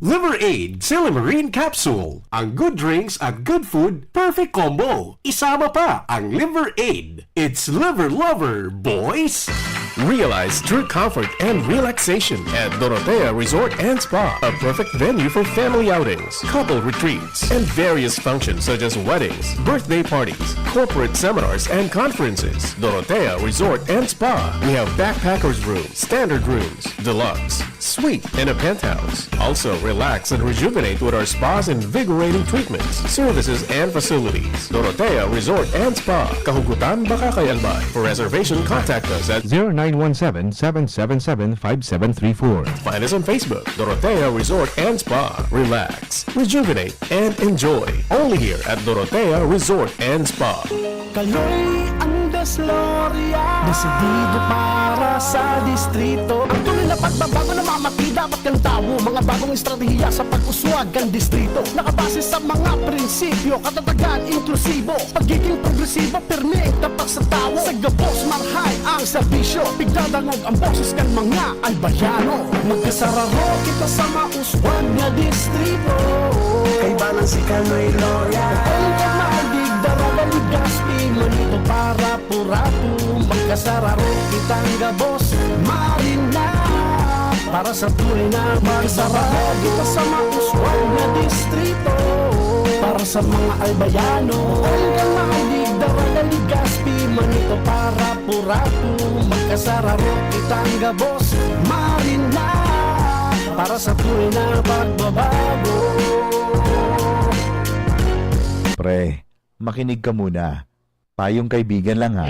Liver Aid Silymarin Capsule. Ang good drinks at good food, perfect combo. Isama pa ang Liver Aid. It's Liver Lover, boys! Realize true comfort and relaxation at Dorotea Resort and Spa, a perfect venue for family outings, couple retreats, and various functions such as weddings, birthday parties, corporate seminars, and conferences. Dorotea Resort and Spa. We have backpackers room, standard rooms, deluxe, Sweet in a penthouse. Also, relax and rejuvenate with our spa's invigorating treatments, services, and facilities. Dorotea Resort and Spa. Kahugutan, Bacacay, Albay. For reservation, contact us at zero nine one seven, seven seven seven, five seven three four. Find us on Facebook, Dorotea Resort and Spa. Relax, rejuvenate, and enjoy. Only here at Dorotea Resort and Spa. Kaloy Andes Loria, desidido para sa distrito. Ang tunay na pagbabago na mamati dapat kan tawo. Mga bagong estratehiya sa pag-uswag kan distrito. Nakabase sa mga prinsipyo, katatagan, inklusibo, pagiging progresibo, pirmi, tapat sa tawo. Sa gabos, marahay ang serbisyo. Pigdadangog ang boses kan mga Albayano. Magkasararo kita sa mauswag na distrito. Kaibanan si Kaloy Loria. Ang pagmahaldig, Daraga, Legazpi, Manito, Parapu-rapu. Magkasararo kitang gabos, Marina. Para sa tunay na magsarado kita sa mauswag na distrito. Para sa mga Albayano, Olga, Mahalig, Daraga, Legazpi, Manito, Parapu-rapu. Magkasararo kitang gabos, Marina. Para sa tunay na pagbabago. Pre, makinig ka muna. Payong kaibigan lang, ha.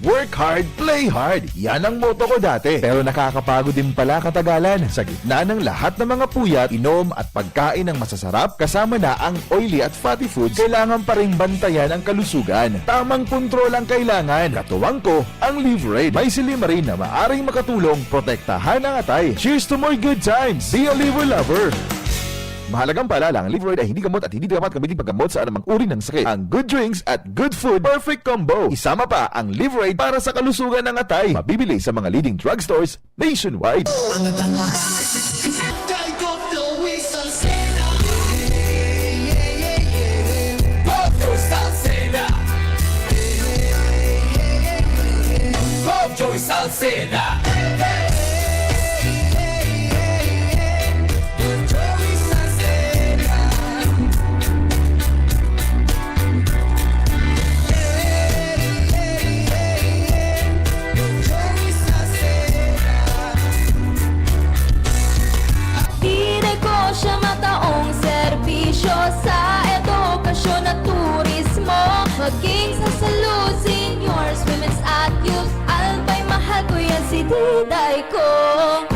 Work hard, play hard. Yan ang motto ko dati. Pero nakakapagod din pala katagalan. Sa gitna ng lahat ng mga puyat, inom at pagkain ng masasarap, kasama na ang oily at fatty foods, kailangan pa ring bantayan ang kalusugan. Tamang kontrol ang kailangan. Katuwang ko, ang Livraid. May silymarin na maaring makatulong protektahan ang atay. Cheers to more good times! Be a Liver Lover! Mahalagang paalala, ang Livraid ay hindi gamot at hindi dapat gamitin paggamot sa anumang uri ng sakit. Ang good drinks at good food, perfect combo. Isama pa ang Livraid para sa kalusugan ng atay. Mabibili sa mga leading drugstores nationwide. Diday ko siya mataong serbisyo sa edukasyon at turismo, maging sa salud, seniors, women's at youth. Albay, mahal ko yan si Diday ko.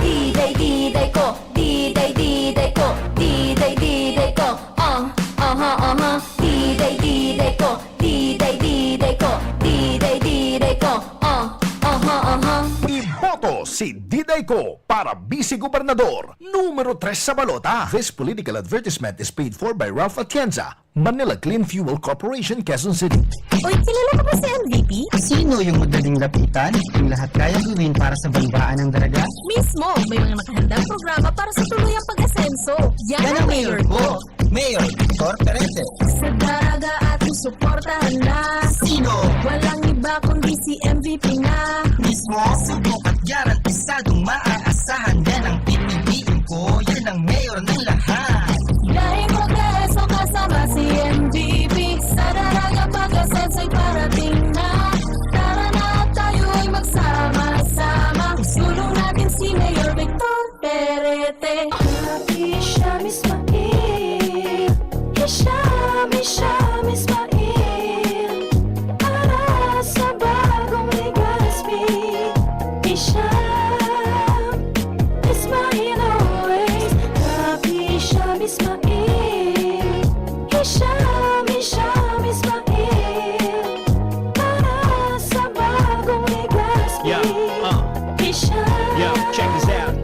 Diday, Diday ko. Diday, Diday ko. Diday, Diday ko. Ah, aha, aha. Diday, Diday ko. Diday, Diday ko. Diday, Diday ko. Ah, aha, aha. Iboto si Diday ko para Vice Gobernador, numero tres sa balota. This political advertisement is paid for by Ralph Atienza, Manila Clean Fuel Corporation, Quezon City. Uy, kilala mo ba si M V P? Sino yung madaling lapitan? Yung lahat kaya gawin para sa banwaan ng Daraga? Mismo! May mga nakahandang programa para sa tuluyang pag-asenso. Yan ang mayor ko! Mayor Victor Perete. Sa Daraga ating suportahan na. Sino? Walang iba kundi si M V P na. Mismo, subok at garantisadong maaasahan. Yan ang pipiliin ko, yan ang mayor ng lahat. Dahil progreso kasama si M V P. Sa Daraga pag-asenso'y parating na. Tara na at tayo'y magsama-sama. Isulong natin si Mayor Victor Perete. Happy Sham Ismail. Hisham, Hisham Ismail. Para sa bagong Legazpi. Hisham Ismail always. Happy Sham Ismail. Hisham, Hisham Ismail. Para sa bagong Legazpi. Yeah, uh. Hisham. Yeah, check this out.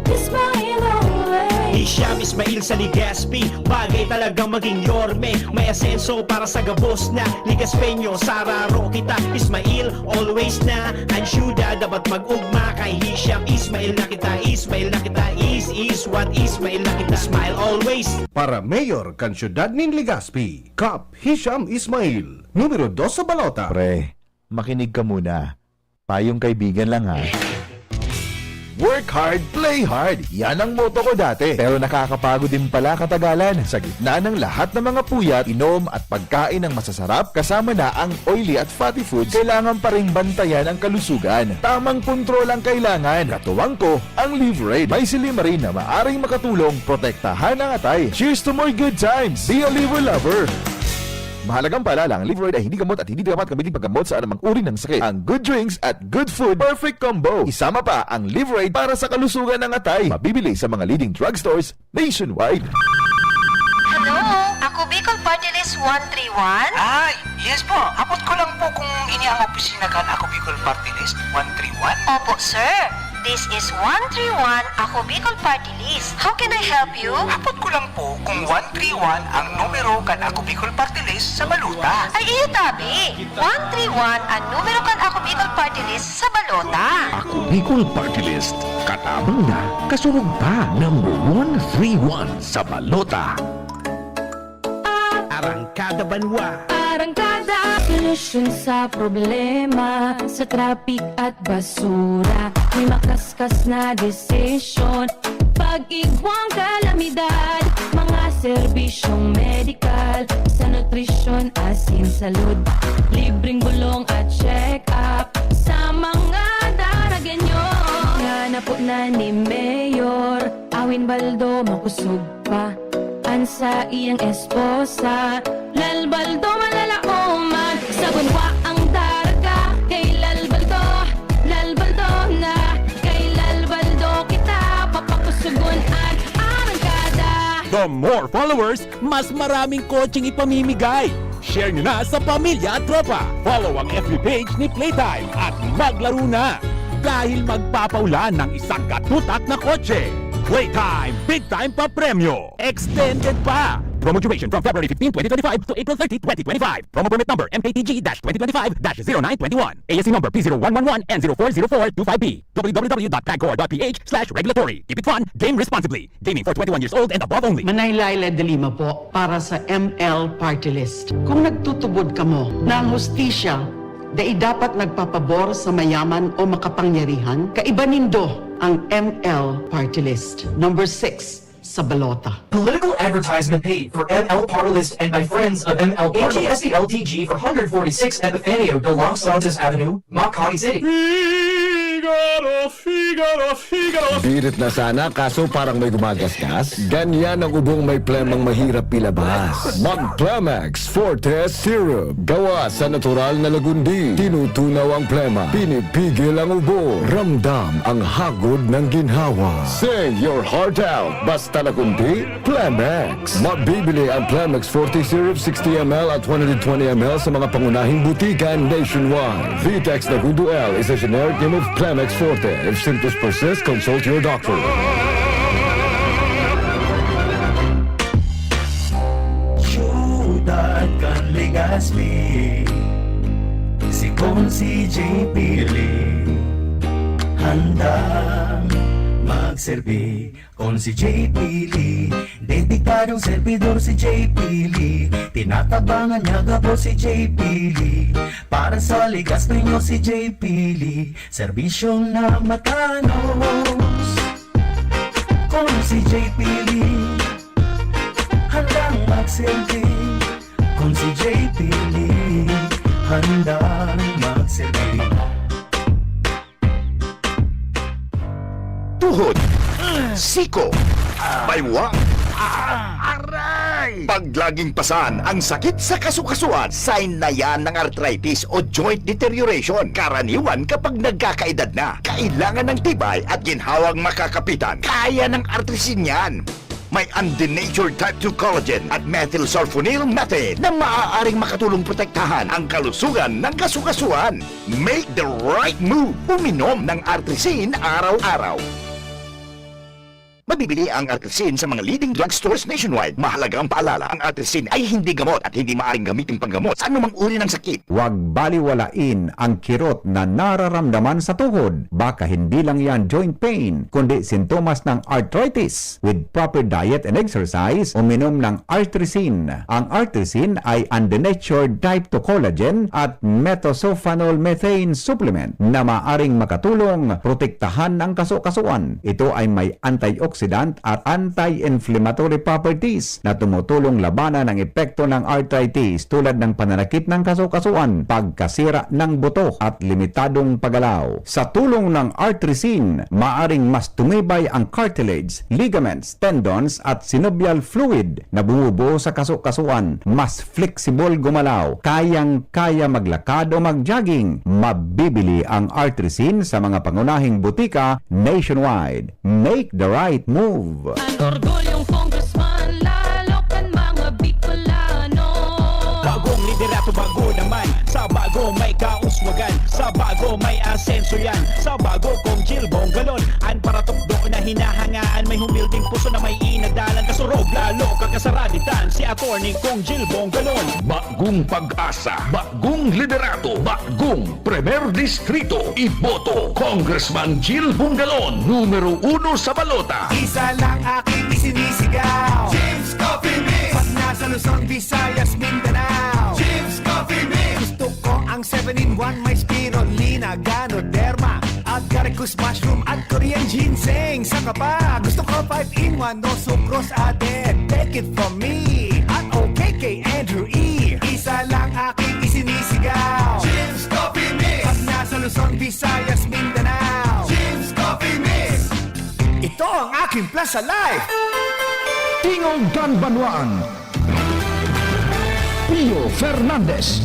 Ismail always. Hisham Ismail sa Legazpi. Bagay talagang maging yorme. May asenso para sa gabos na Legazpeño. Sararo kita, Ismail always na. Ang syudad dapat mag-ugma. Kay Hisham Ismail na kita, Ismail na kita. Is, is what, Ismail na kita. Smile always. Para mayor kan syudad nin Legazpi, Kap Hisham Ismail, numero dos sa balota. Pre, makinig ka muna. Payong kaibigan lang, ha. Work hard, play hard. Yan ang motto ko dati. Pero nakakapagod din pala katagalan. Sa gitna ng lahat ng mga puyat, inom at pagkain ng masasarap, kasama na ang oily at fatty foods, kailangan pa ring bantayan ang kalusugan. Tamang kontrol ang kailangan. Katuwang ko, ang Livraid. May silymarin na maaring makatulong protektahan ang atay. Cheers to more good times! Be a Liver Lover! Mahalagang paalala, ang Livraid ay hindi gamot at hindi dapat gamitin paggamot sa anumang uri ng sakit. Ang good drinks at good food, perfect combo. Isama pa ang Livraid para sa kalusugan ng atay. Mabibili sa mga leading drugstores nationwide. Hello, ako Bicol Party List one three one? Ay, yes po. Abot ko lang po kung ini ang opisina kan Ako Bicol Party List one three one. Opo, sir. This is one three one Ako Bicol Party List. How can I help you? Abot ko lang po kung one three one ang numero kan Ako Bicol Party List sa balota. Ay iyo tabi. one three one ang numero kan Ako Bicol Party List sa balota. Ako Bicol Party List. Katabang na, kasurog pa. Number one three one sa balota. Arangkada Banwa. Arangkada, solusyon sa problema, sa traffic at basura. May makaskas na desisyon, pag-igwang kalamidad, mga serbisyong medikal, sa nutrisyon, asin, salud. Libreng bulong at check-up sa mga Daragenyo. Nga napo na ni Mayor, awin baldo makusog pa. An saiyang esposa, lalbaldo malalaoman. Sa banwa ang daraga, kay lalbaldo, lalbaldo na. Kay lalbaldo kita, papakusugon an arangkada. The more followers, mas maraming kotseng ipamimigay. Share nyo na sa pamilya at tropa. Follow ang F B page ni Playtime at maglaro na! Dahil magpapaulan ng isang katutak na kotse. Playtime, big time pa premyo! Extended pa! Promo duration from February fifteen, twenty twenty-five to April thirty, twenty twenty-five. Promo permit number M K T G dash twenty twenty-five dash zero nine twenty-one. A S C number P zero one one one N zero four zero four two five B. W W W dot pagcor dot P H slash regulatory. Keep it fun, game responsibly. Gaming for twenty-one years old and above only. Manay Laila de Lima po para sa M L Party List. Kung nagtutubod kamo na ang hustisya dai dapat nagpapabor sa mayaman o makapangyarihan, kaiba nindo ang M L Party List. Number six sa balota. Political advertisement paid for M L Party List and by friends of M L Party List. A T S T L T G four forty-six Epifanio de los Santos Avenue, Makati City. Figaro, Figaro, Figaro! Birit na sana, kaso parang may gumagasgas. Ganyan ang ubong may plemang mahirap ilabas. Mag Plemex Forte Syrup. Gawa sa natural na lagundi. Tinutunaw ang plema. Pinipigil ang ubo. Ramdam ang hagod ng ginhawa. Sing your heart out. Basta lagundi, Plemex. Mabibili ang Plemex forty Syrup sixty M L at one hundred twenty M L sa mga pangunahing butikan nationwide. Vitex Lagundo L is a generic name of Plemex Forte. If symptoms persist, consult your doctor. Syudad kan Legazpi, si Consi J P Lee, handang magserbi. Consi J P Lee, dedikadong servidor si J P Lee. Tinatabangan niya gabos si J P Lee. Para sa Legazpi nyo si J P Lee, serbisyong na matanos. Consi J P Lee, handang magserbi. Consi J P Lee, handang magserbi. Tuhod, siko, baywa, aray! Pag laging pasan ang sakit sa kasukasuan, sign na yan ng arthritis o joint deterioration. Karaniwan kapag nagkakaedad na, kailangan ng tibay at ginhawang makakapitan. Kaya ng Artrisin yan. May undenatured type two collagen at methylsulfonyl methane na maaaring makatulong protektahan ang kalusugan ng kasukasuan. Make the right move. Uminom ng Artrisin araw-araw. Mabibili ang Artrisin sa mga leading drugstores nationwide. Mahalagang paalala, ang Artrisin ay hindi gamot at hindi maaaring gamitin panggamot sa anumang uri ng sakit. Huwag baliwalain ang kirot na nararamdaman sa tuhod. Baka hindi lang yan joint pain, kundi sintomas ng arthritis. With proper diet and exercise, uminom ng Artrisin. Ang Artrisin ay undenatured type two collagen at methylsulfonyl methane supplement na maaring makatulong protektahan ang kaso-kasuan. Ito ay may antioxidant at anti-inflammatory properties na tumutulong labanan ang epekto ng arthritis, tulad ng pananakit ng kaso-kasuan, pagkasira ng buto, at limitadong paggalaw. Sa tulong ng Artrisin, maaring mas tumibay ang cartilage, ligaments, tendons, at synovial fluid na bumubuo sa kaso-kasuan. Mas flexible gumalaw, kayang-kaya maglakad o mag-jogging. Mabibili ang Artrisin sa mga pangunahing butika nationwide. Make the right move. An orgulyong congressman, lalo kan mga Bicolano. Bagong liderato, bago naman. Sa bago may kauswagan, sa bago may asenso yan. Sa bago, Cong Gil Bongalon, an paratukdo na hinahangaan. May humilding puso na may inadalan. Kasurog, lalo kakasaraditan, si Attorney Cong Gil Bongalon. Bagong pag-asa, bagong liderato, bagong Primer Distrito. Iboto, Congressman Gil Bongalon, numero uno sa balota. Isa lang aking isinisigaw. James Coffee Mix. Pag nasa Luzon, Visayas, Mindanao. James Coffee Mix. Gusto ko ang seven-in-one, may spirulina, ganoderma, agaricus mushroom at Korean ginseng. Saka pa, gusto ko five-in-one, no sucrose added. Take it from me at O K K Andrew E. Isa lang aking isinisigaw. James Coffee Mix. Pag nasa Luzon, Visayas, Mindanao. James Coffee Mix. Ito ang aking Plaza Life. Tingog kan Banwaan, Pio Fernandez.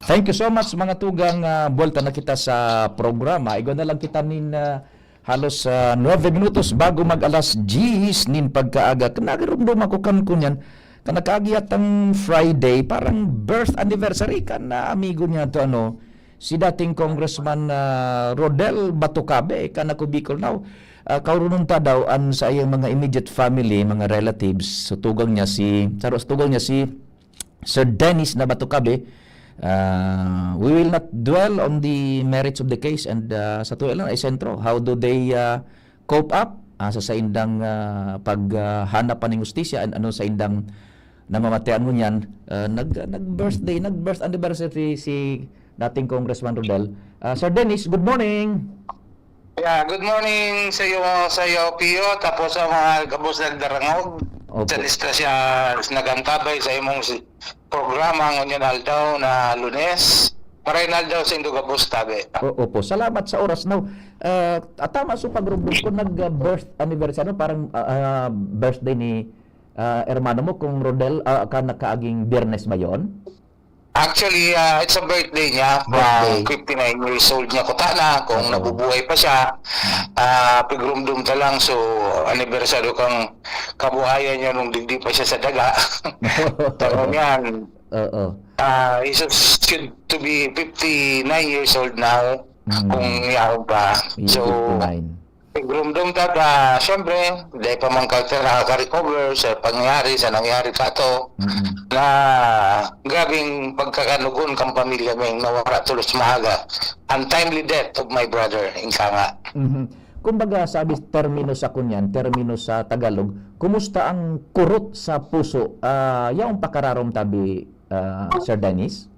Thank you so much, mga tugang. Ah, buwelta na kita sa programa. Igwa na lang kita nin, ah, halos, ah, nuebe minutos bago mag-alas diyes nin pagkaaga. Nagirumdum ako kan kunyan. Kan nakaagi yatang Friday, parang birth anniversary kan, ah, amigo niya to, ano, si dating Congressman, ah, Rodel Batucabe, kan ako Bicol now. Ah, kaurunon ta daw an sa iyang mga immediate family, mga relatives. So, tugang niya si, sa tugang niya si Sir Dennis na Batucabe. Ah, we will not dwell on the merits of the case and, ah, sa tuya lang ay sentro. How do they, ah, cope up, ah, sa saindang, ah, pag, ah, hanap pa ning hustisya and ano saindang namamatean ngunyan? Ah, nag, nag-birthday, nag-birth anniversary si dating Congressman Rodel. Ah, Sir Dennis, good morning. Yeah, good morning sa iyo, sa iyo, Pio, tapos sa mga gabos nagdarangog Opo. sa disgrasya, nagangkabay sa imong si-, programa ngunyan aldaw na Lunes. Maray na aldaw sa indo gabos, tabi. O-, opo, salamat sa oras. Now, ah, ah, tama so pagrugdog ko, nag, ah, birth anniversary, ano, parang, ah, ah, birthday ni, ah, hermano mo, kung Rodel, ah, ka nakaaging Biyernes ba yon? Actually, ah, it's a birthday niya. Birthday. Pang fifty-nine years old niya, kutana, kung Oo. nabubuhay pa siya. Ah, pigrumdum ta lang, so, anibersaryo kang kabuhayan niya nung digdi pa siya sa daga. Pero yan, Oo. ah, he should, should to be fifty-nine years old now, Mm. kung yaon pa. He's So, fifty-nine. Rumdom ta ta, siyempre, dai pa man ka nakaka-recover sa pangyayari, sa nangyari kato, Mm. na grabing pagkakanugon kan pamilya ming nawara tolos maaga. Untimely death of my brother, ingka nga. Mhm. Kumbaga, sabi, termino sa kunyan, termino sa Tagalog, kumusta ang kurot sa puso? Ah, yaong pakararom tabi, ah, Sir Dennis?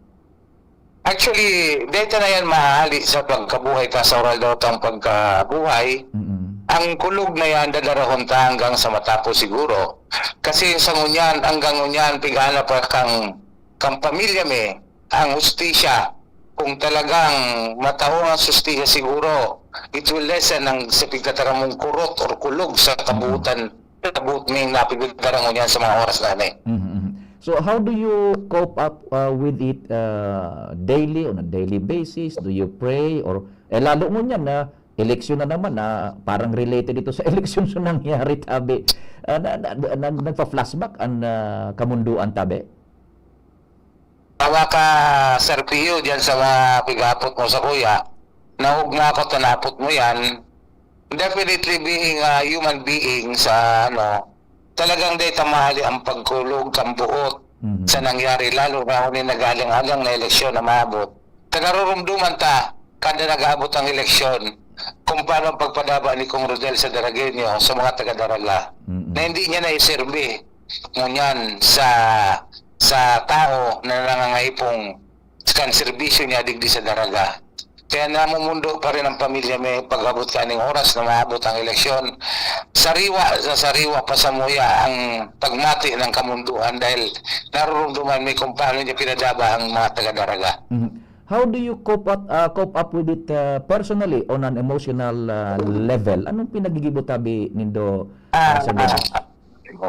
Actually, dai ta na yan mahali sa pagkabuhay ta, sa oral daw tang pagkabuhay. Mm-mm. Ang kulog na yan, dadarahon ta hanggang sa matapos siguro. Kasi sa ngunyan, hanggang ngunyan, pigana pa kang, kang pamilya mi, ang hustisya. Kung talagang mataong ang hustisya, siguro, it will lessen ang sa pigtataramong kurot or kulog sa kabuutan. Abot ning napigdarangon yan sa mga oras na yan eh. Mhm, mhm. So, how do you cope up, uh, with it, uh, daily, on a daily basis? Do you pray? Or, eh, lalo ngunyan na eleksyon na naman, na parang related ito sa eleksyon sa nangyari, tabi. Ah, na, na, na, nagpa-flashback ang, ah, kamunduan, tabi? Tama ka, Sir Pio, dyan sa mga pigapot mo sa kuya. Naog na ako, tanapot mo yan. Definitely, being a human being sa ano, talagang dai ta mahali ang pagkulog kan buot Mhm. sa nangyari, lalo na huli nag-alang-alang na eleksyon na maabot. Ta narurumduman ta, kada nag-aabot ang eleksyon, kung paano ang pagpadaba ni Kong Rodel sa Daragueño, sa mga taga-Daraga, Mm-mm. na hindi niya naiserbi ngunyan sa, sa tao na nangangahipong kan serbisyo niya digdi sa Daraga. Kaya namumundo pa rin ang pamilya mi pag-abot kaning oras na maabot ang eleksyon. Sariwa sa sariwa pa samuya ang pagmati ng kamunduan dahil narurumduman mi kung paano niya pinadaba ang mga taga-Daraga. Mhm. How do you cope up, ah, cope up with it, ah, personally on an emotional, ah, level? Anong pinagigibo tabi nindo, ah, Ah, Sir Dennis?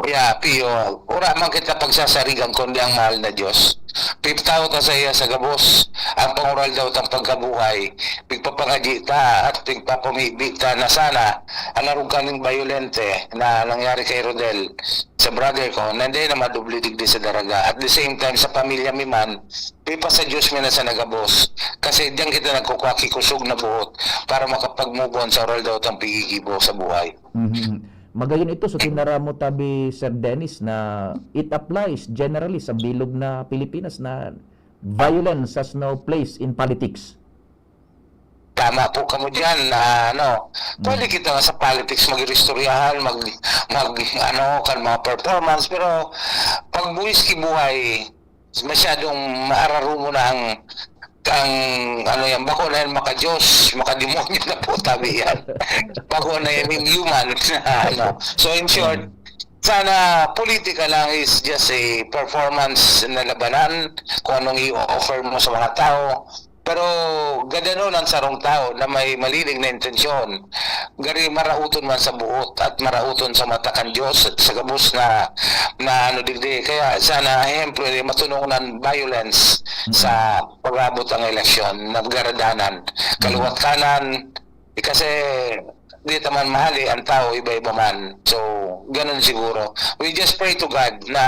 Yeah, Pio, wala man kita pagsasarigan kundi ang mahal na Diyos. Piptaw ta sa iya sa gabos, ang pangural daw tang pagkabuhay. Pigpapangadyi ta at pigpapamibi ta na sana ang arog kaning bayolente na nangyari kay Rodel, sa brother ko, na hindi na madubli digdi sa Daraga. At the same time, sa pamilya mi man, pipa sa Diyos mi na sa nagabos. Kasi diyan kita nagkukuha ki kusog na buot para makapag-move on sa oral daw tang pigigibo sa buhay. Mhm. Magayon ito, so tinara mo tabi, Sir Dennis, na it applies generally sa bilog na Pilipinas na violence has no place in politics. Tama po kamo diyan na ano, Mm. pwede kita nga sa politics mag-iristoryahan, mag, mag, ano, kan mga performance, pero pag buwis ki buhay, masyadong maararumo na ang, ang, ano yan, bako na yan, maka-Diyos, maka-demonyo na po, tabi yan. Bako na yan, inhuman. Ano. So, in short, Mm. sana politika lang is just a performance na labanan, kung anong i-offer mo sa mga tao. Pero gadanon ang sarong tao na may malinig na intensyon. Gari marauton man sa buot at marauton sa mata kan Diyos at sa gabos na, na ano digdi. Kaya sana, ehemplo, eh, matunonan violence Mm. sa pag-abot ang eleksyon, nagdaradanan. Mm. Kaliwat kanan, eh, kasi di ta man mahali ang tao, iba-iba man. So, ganun siguro. We just pray to God na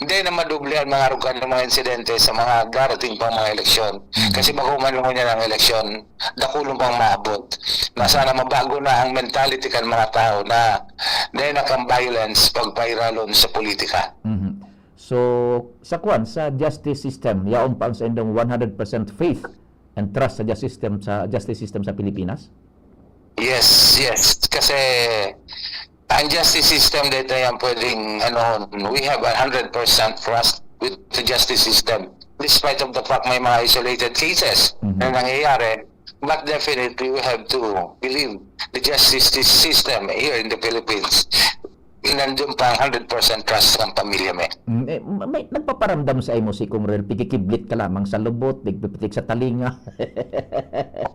hindi na madoble ang mga rugan ng mga insidente sa mga darating pang mga eleksyon. Mm. Kasi bako man lang yan ang eleksyon, dakulon pang maabot. Na sana mabago na ang mentality kan mga tao na dahil na kang violence pagpairalon sa politika. Mhm. So, sa kwan, sa justice system, yaon pa ang saindong one hundred percent faith and trust sa justice system, sa justice system sa Pilipinas? Yes, yes. Kasi ang justice system, dito yan pwedeng, ano, we have a hundred percent trust with the justice system. Despite of the fact may mga isolated cases Mhm. na nangyayari, but definitely we have to believe the justice system here in the Philippines. Nandun pa ang hundred percent trust ng pamilya mi. Mm, eh, ma-, may nagpaparamdam sa imo si Kong Rel, pikikiblit ka lamang sa lubot, pigpipitik sa talinga.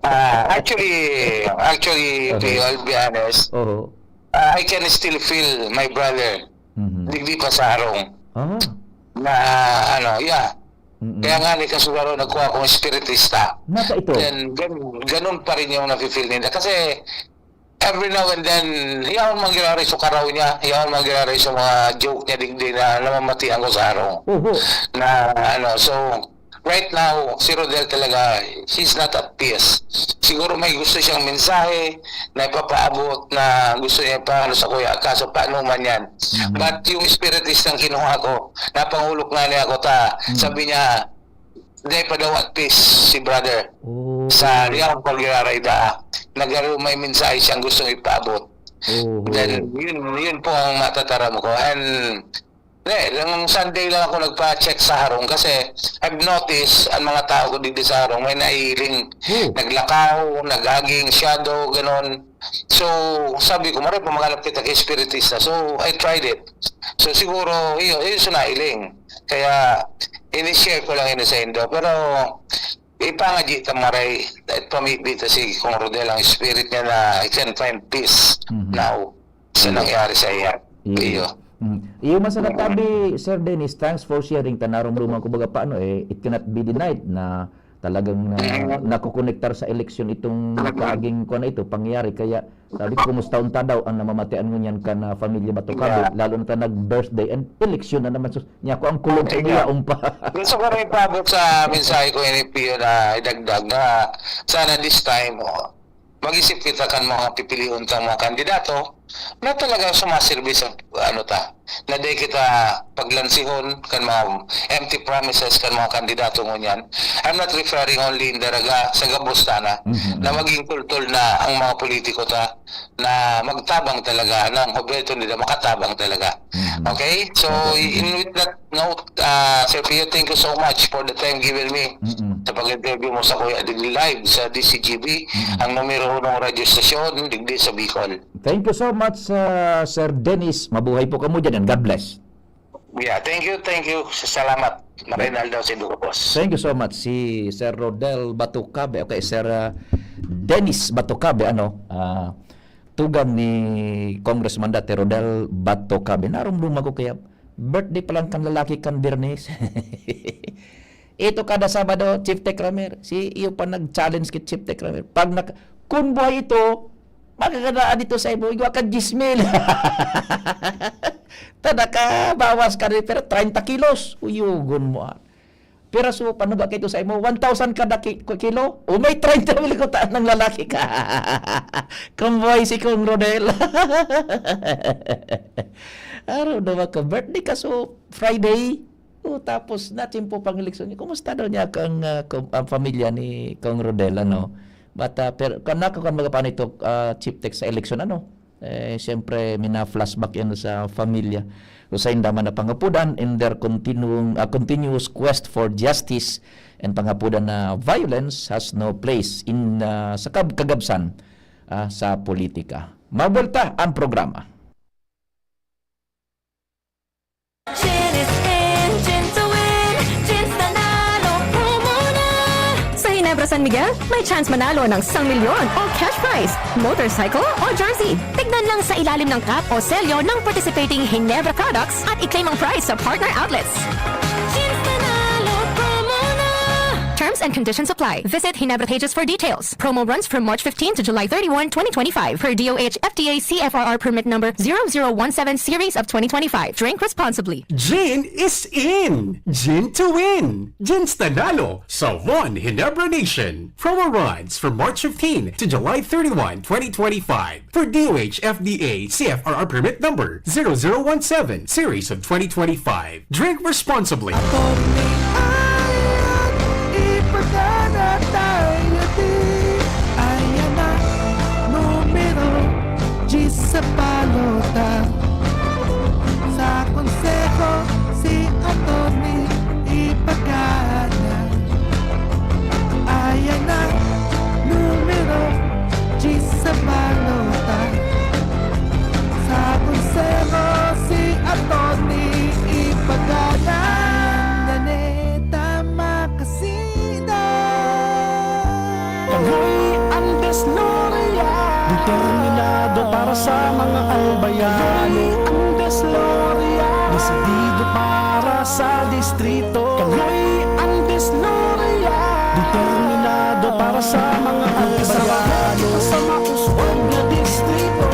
Ah, actually, actually, Okay. Pio, I'll be honest, Oho. ah, I can still feel my brother. Mhm. Digdi pa sa harong. Ah. Na, ano, yeah. Mm-mm. Kaya nga ni Kasugaro, nagkuha akong espiritista. Nasa ito? Then, gan-, ganun pa rin yung nafe-feel nila. Kasi, every now and then, yaon man giraray sa karaw niya, yaon man giraray sa mga joke niya, digdi na namamatian ko sa harong. Oho. Na, ano, so, right now, si Rodel talaga, he's not at peace. Siguro may gusto siyang mensahe na ipapaabot na gusto niya ipaano sa kuya, kaso paano man yan. Mhm. But yung espiritistang kinuha ko, napangulok nga niya ako ta, Mhm. sabi niya, "Dai pa daw at peace si brother." Oh. Sa yaon pa giraray da. Nagaro may mensahe siyang gustong ipaabot. Oh. Then, yun, yun po ang matataram ko. And, eh, nung Sunday lang ako nagpa-check sa harong kasi I've noticed ang mga tao ko digdi sa harong may nahihiling, Oh. naglakaw, nagaging shadow, ganon. So, sabi ko, "Maray pa maghanap kita kay espiritista." So, I tried it. So, siguro, iyo, iyo sa nailing. Kaya, ini-share ko lang ini sa indo. Pero, ipangadyi ta maray, at pamibi ta si Kong Rodel ang spirit niya na he can find peace Mhm. now sa Iyo. nangyari sa iya. Iyo. Iyo. Mm. Iyo man sana tabi, Sir Dennis, thanks for sharing. Ta narumduman ko baga paano, eh, it cannot be denied na talagang na, Mm. nakokonektar sa eleksyon itong Talaga. kaaging kuwan na ito, pangyayari. Kaya sabi ko, kumusta unta daw ang namamatian ngunyan kan, ah, pamilya Matukabi, Yeah. lalo na ta nag-birthday and eleksyon na naman. Sus, niya ko ang kulog ko Ikaw. niya, umpa. Gusto ko rin ipaabot sa mensahe ko ini, Pio, na idagdag na sana this time, oh, mag-isip kita kan mga pipilion tang mga kandidato na talagang sumaserbi sa ano ta, na di kita paglansihon kan mga empty promises kan mga kandidato ngunyan. I'm not referring only in Daraga, sa gabos ta na, Mhm. na maging kultol na ang mga politiko ta na magtabang talaga, na ang gobyerno nila makatabang talaga. Mhm. Okay? So, Okay. in with that note, ah, Sir Pio, thank you so much for the time given me Mm-mm. sa pag-interview mo sa Kuya Ading live sa D C G B, Mm-mm. ang numero unong radyo stasyon digdi sa Bicol. Thank you so much, ah, Sir Dennis. Mabuhay po kamo dyan and God bless. Yeah, thank you, thank you. Salamat. Maray na aldaw sa inyo, boss. Thank you so much. Si Sir Rodel Batucabe, okay, Sir, ah, Dennis Batucabe, ano, ah, tugang ni Congressman dati Rodel Batucabe. Narumduman ko kaya, birthday pa lang kan lalaki kan Bernes. Ito kada Sabado, Chief Tech Ramer. Si iyo pa nag-challenge kay Chief Tech Ramer. Pag nak-, kun buhay ito, magkakadaan dito sa imo, igwa ka diyes mil. Tada ka, bawas ka rin, pero treinta kilos. Uyugon mo, ah. Pero so, panuga kayo sa imo, one thousand kada ki-, kilo? O may treinta mil ko ta-, ng lalaki ka. Kun buhay si Kong Rodel. Araw na ka, birthday ka, so, Friday. O, tapos, natsimpo pang eleksyon. Kumusta daw niya kang, ah, kum-, ang pamilya ni Kong Rodel, ano? But, ah, pero, kan-, nakakuan, magpaano ito, ah, Chief Tech, sa eleksyon, ano? Eh, siyempre, mina-flashback yan sa pamilya. Usain daman na pangapudan in their continuing, ah, continuous quest for justice and pangapudan na violence has no place in, ah, sa kab-, kagabsan, ah, sa politika. Mabulta ang programa. Gin is in, gin to win, gin nanalo, promo na! Sa Ginebra San Miguel, may chance manalo ng isang milyon o cash prize, motorcycle o jersey. Tignan lang sa ilalim ng cap o selyo ng participating Ginebra products at i-claim ang prize sa partner outlets. Gin nanalo, promo na! Terms and conditions apply. Visit Ginebra pages for details. Promo runs from March fifteen to July thirty-one, twenty twenty-five, per D O H F D A C F R R permit number zero zero one seven series of twenty twenty-five. Drink responsibly. Gin is in! Gin to win! Gin nanalo sa One Ginebra Nation. Promo runs from March fifteen to July thirty-one, twenty twenty-five. For D O H F D A C F R R permit number zero zero one seven series of twenty twenty-five. Drink responsibly. Attorney Ayan, ipagana tayo di. Ayan na, numero diyes sa balota. Sa konseho, si Attorney ipagana. Ayan na, numero diyes sa balota. Sa konseho, si Attorney ipagana. Naneta makasida. Kami ang Desloria. Determinado para sa mga albayano. Kami ang Desloria. Desidido para sa distrito. Kami ang Desloria. Determinado para sa mga albayano. Magkasarap sa mauswag na distrito.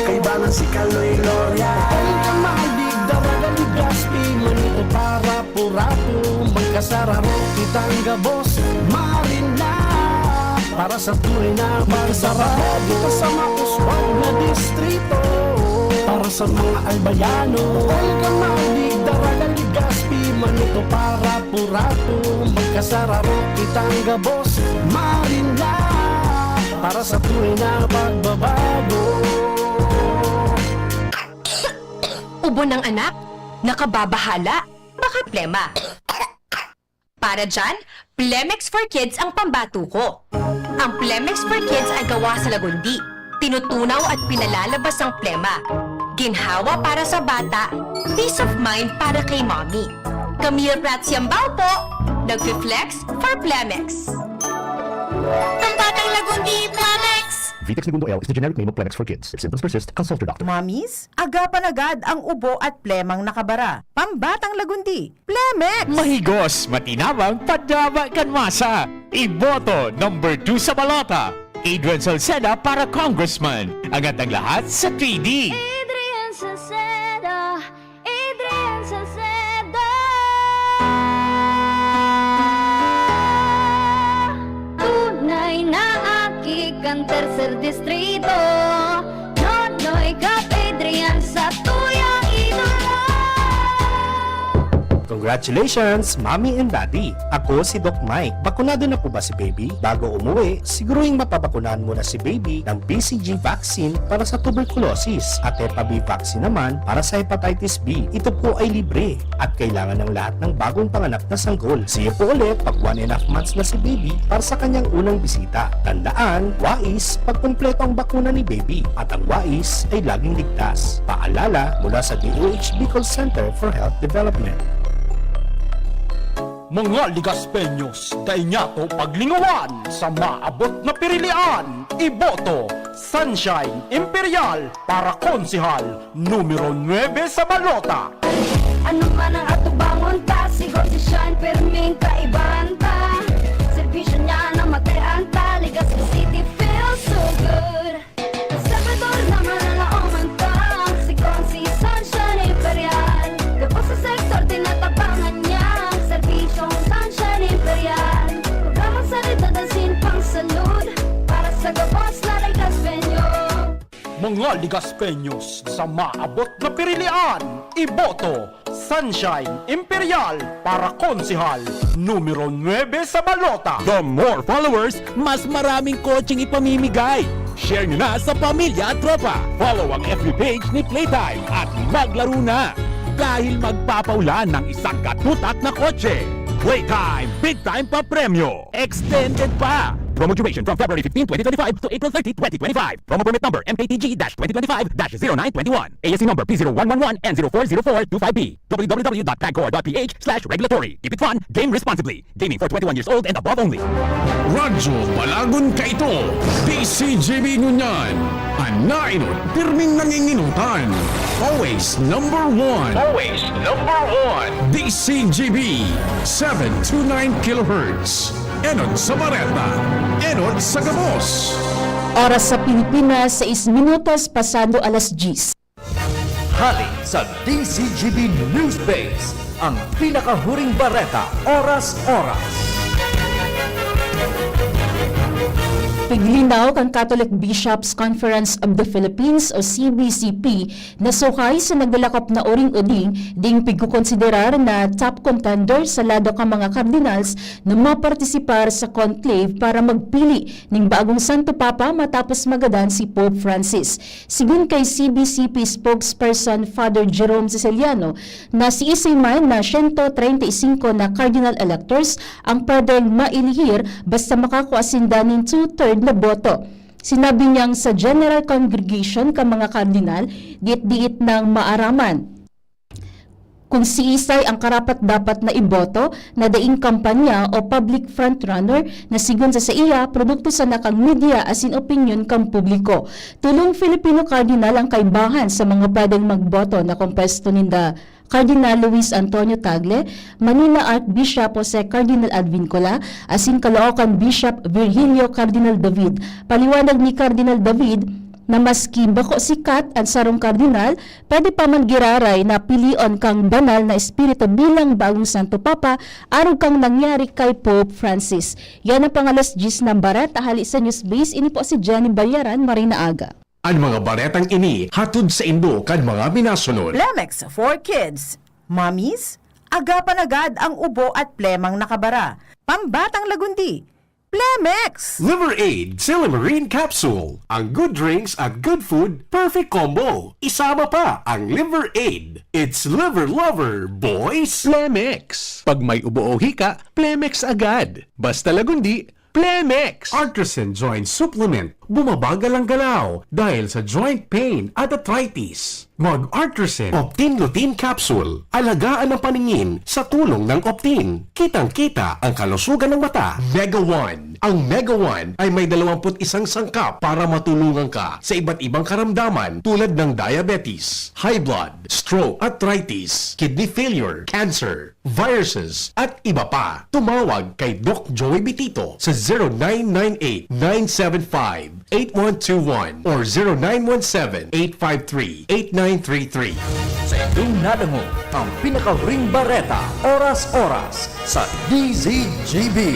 Kaibanan si Kaloy Loria. Ang kamalig, Daraga, Legazpi, Manito, para Purato, magkasararo kitang gabos, Marina. Para sa tunay na pagsarado, kita sa mauswag na distrito. Para sa mga albayano, Olga, Malig, Daraga, Legazpi, Manito, para Purato, magkasararo kitang gabos, Marina. Para sa tunay na pagbabago. Ubo ng anak? Nakababahala? Baka plema. Para dyan, Plemex for Kids ang pambato ko. Ang Plemex for Kids ay gawa sa lagundi. Tinutunaw at pinalalabas ang plema. Ginhawa para sa bata, peace of mind para kay mommy. Camille Prats Yambao po, nagfi-flex for Plemex. Ang batang lagundi, Plemex! Vitex Negundo L is the generic name of Plemex for Kids. If symptoms persist, consult your doctor. Mommies, agapan agad ang ubo at plemang nakabara. Pambatang lagundi, Plemex! Mahigos, matinabang, padaba kan masa. Iboto number two sa balota, Adrian Salceda para congressman. Angat ang lahat sa three D. Adrian Salceda, Adrian Salceda. Tunay na Ikan Tercer Distrito, Nonnoy Cap Adrian sa tuyang idolo. Congratulations, Mommy and Daddy! Ako si Doc Mike. Bakunado na po ba si Baby? Bago umuwi, siguruhing mapabakunahan muna si Baby ng B C G vaccine para sa tuberculosis at Hep B vaccine naman para sa hepatitis B. Ito po ay libre at kailangan ng lahat ng bagong panganak na sanggol. See you po ulit pag one and a half months na si Baby para sa kanyang unang bisita. Tandaan, wais pag kumpleto ang bakuna ni Baby at ang wais ay laging ligtas. Paalala mula sa D O H Bicol Center for Health Development. Mga Ligaspeños, dai niyato paglingawan sa maabot na pirilian. Iboto, Sunshine Imperial para konsehal numero nuebe sa balota. Ano man ang atubangon ta, sigon si Shine, pirming kaibahan ta. Serbisyo niya na matean ta, Legazpi City feels so good. Sa Ecuador naman ang laoman ta, si Consi Sunshine Imperial. Gabos sa sektor, tinatabangan niya ang serbisyong Sunshine Imperial. Programang sanidad asin pangsalud para sa gabos na Ligaspeño. Mga Ligaspeños, sa maabot na pirilian, iboto, Sunshine Imperial para konsehal numero nuebe sa balota. The more followers, mas maraming kotseng ipamimigay. Share nyo na sa pamilya at tropa. Follow ang F B page ni Playtime at maglaro na! Dahil magpapaulan ng isang katutak na kotse. Playtime, big time pa premyo! Extended pa! Promo duration from February fifteen, twenty twenty-five to April thirty, twenty twenty-five. Promo permit number M K T G dash twenty twenty-five dash zero nine twenty-one. A S C number P zero one one one N zero four zero four two five B. W W W dot pagcor dot P H slash regulatory. Keep it fun, game responsibly. Gaming for twenty-one years old and above only. Radyo Balagon kaito, D C G B ngunyan. An naenot, pirming nanginginutan. Always number one. Always number one. D C G B, seven two nine kilohertz. Enot sa bareta, enot sa gabos. Oras sa Pilipinas, sais minutos pasado alas diyes. Hali sa D C G B News Base, ang pinakahuring bareta, oras-oras. Piglinaw kan Catholic Bishops' Conference of the Philippines o C B C P na suhay sa nagdalakop na uring-uding, ding pigkokonsiderar na top contender sa lado kan mga cardinals na mapartisipar sa conclave para magpili ning bagong Santo Papa matapos magadan si Pope Francis. Sigon kay C B C P spokesperson Father Jerome Siciliano na siisay man na siyento treinta y cinco na cardinal electors ang pwedeng mailihir basta makakua sinda nin two-third na boto. Sinabi niyang sa general congregation kan mga kardinal, diit-diit nang maaraman kung siisay ang karapat-dapat na iboto na daing kampanya o public frontrunner na sigon sa saiya, produkto sana kan media asin opinyon kan publiko. Tulong Filipino Cardinal ang kaibahan sa mga pwedeng magboto na kompuesto ninda Cardinal Luis Antonio Tagle, Manila Archbishop Jose Cardinal Advincula, asin Caloocan Bishop Virgilio Cardinal David. Paliwanag ni Cardinal David na maski bako sikat an sarong kardinal, pwede pa man giraray na pilion kan Banal na Espiritu bilang bagong Santo Papa, arog kan nangyari kay Pope Francis. Yan ang pang-alas diyes na bareta hali sa Newsbase. Ini po si Jenny Bayaran. Maray na aga. An mga baretang ini hatod saindo kan mga minasunod. Plemex for Kids. Mommies, agapan agad ang ubo at plemang nakabara. Pambatang lagundi, Plemex! Liver Aid Silymarin Capsule. Ang good drinks at good food, perfect combo. Isama pa ang Liver Aid. It's Liver Lover, boys! Plemex. Pag may ubo o hika, Plemex agad. Basta lagundi, Plemex! Artresin Joint Supplement. Bumabagal ang galaw dahil sa joint pain at arthritis. Mag-Artresin. Optin Lutein Capsule. Alagaan ang paningin sa tulong ng Optin. Kitang-kita ang kalusugan ng mata. Mega One. Ang Mega One ay may dalawampu't isang sangkap para matulungan ka sa iba't ibang karamdaman tulad ng diabetes, high blood, stroke, arthritis, kidney failure, cancer, viruses, at iba pa. Tumawag kay Doc Joey Bitito sa zero nine nine eight, nine seven five, eight one two one or zero nine one seven, eight five three, eight nine three three. Sa inyong nadangog ang pinakahuring bareta, oras-oras, sa D Z G B.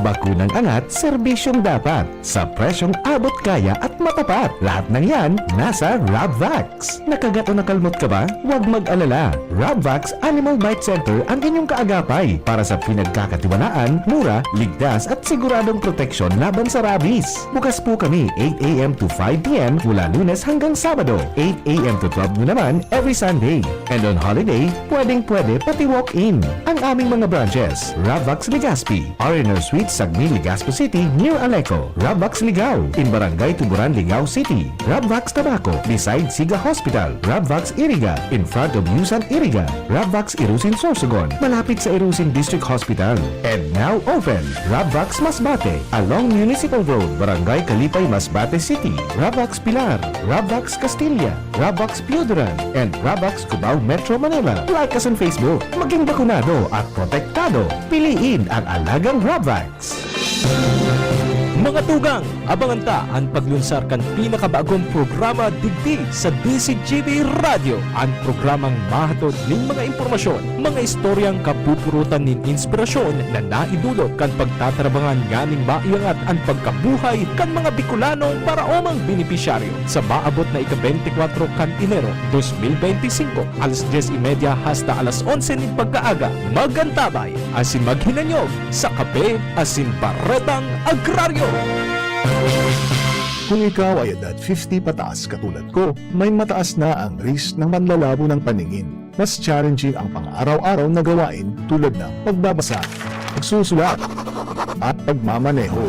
Bakunang angat, serbisyong dapat, sa presyong abot kaya at matapat. Lahat ng yan, nasa Rabvax. Nakagat o nakalmot ka ba? Huwag mag-alala. Rabvax Animal Bite Center ang inyong kaagapay para sa pinagkakatiwalaan, mura, ligtas at siguradong proteksyon laban sa rabies. Bukas po kami eight a m to five p m mula Lunes hanggang Sabado, eight a m to twelve noon naman every Sunday. And on holiday, pwedeng-pwede pati walk-in. Ang aming mga branches, Rabvax Legazpi, R and R Suite, Sagni, Legazpi City, near Aleco, Rabvax Ligao, in Barangay Tuburan, Ligao City, Rabvax Tabaco, beside Siga Hospital, Rabvax Iriga, in front of Yusan Iriga, Rabvax Irusin Sorsogon, malapit sa Irusin District Hospital. And now open, Rabvax Masbate, along Municipal Road, Barangay Kalipay, Masbate City, Rabvax Pilar, Rabvax Castilla, Rabvax Pioduran, and Rabvax Cubao, Metro Manila. Like us on Facebook. Maging bakunado at protektado. Piliin ang alagang Rabvax. Mga tugang, abangan ta an paglunsar kan pinakabagong programa digdi sa D Z G B Radyo, an programang mahatod nin mga impormasyon, mga istoryang kapupurutan nin inspirasyon na naidulot kan pagtatarabangan nganing maiangat an pagkabuhay kan mga Bicolanong paraomang benepisyaryo sa maabot na ika-beintikwatro kan Enero, dos mil beintisinko, alas dyes y media hasta alas onse nin pagkaaga. Mag-antabay asin maghinanyog sa Kape asin Baretang Agraryo. Kung ikaw ay edad fifty pataas katulad ko, may mataas na ang risk ng manlalabo ng paningin. Mas challenging ang pang-araw-araw na gawain tulad ng pagbabasa, pagsusulat, at pagmamaneho.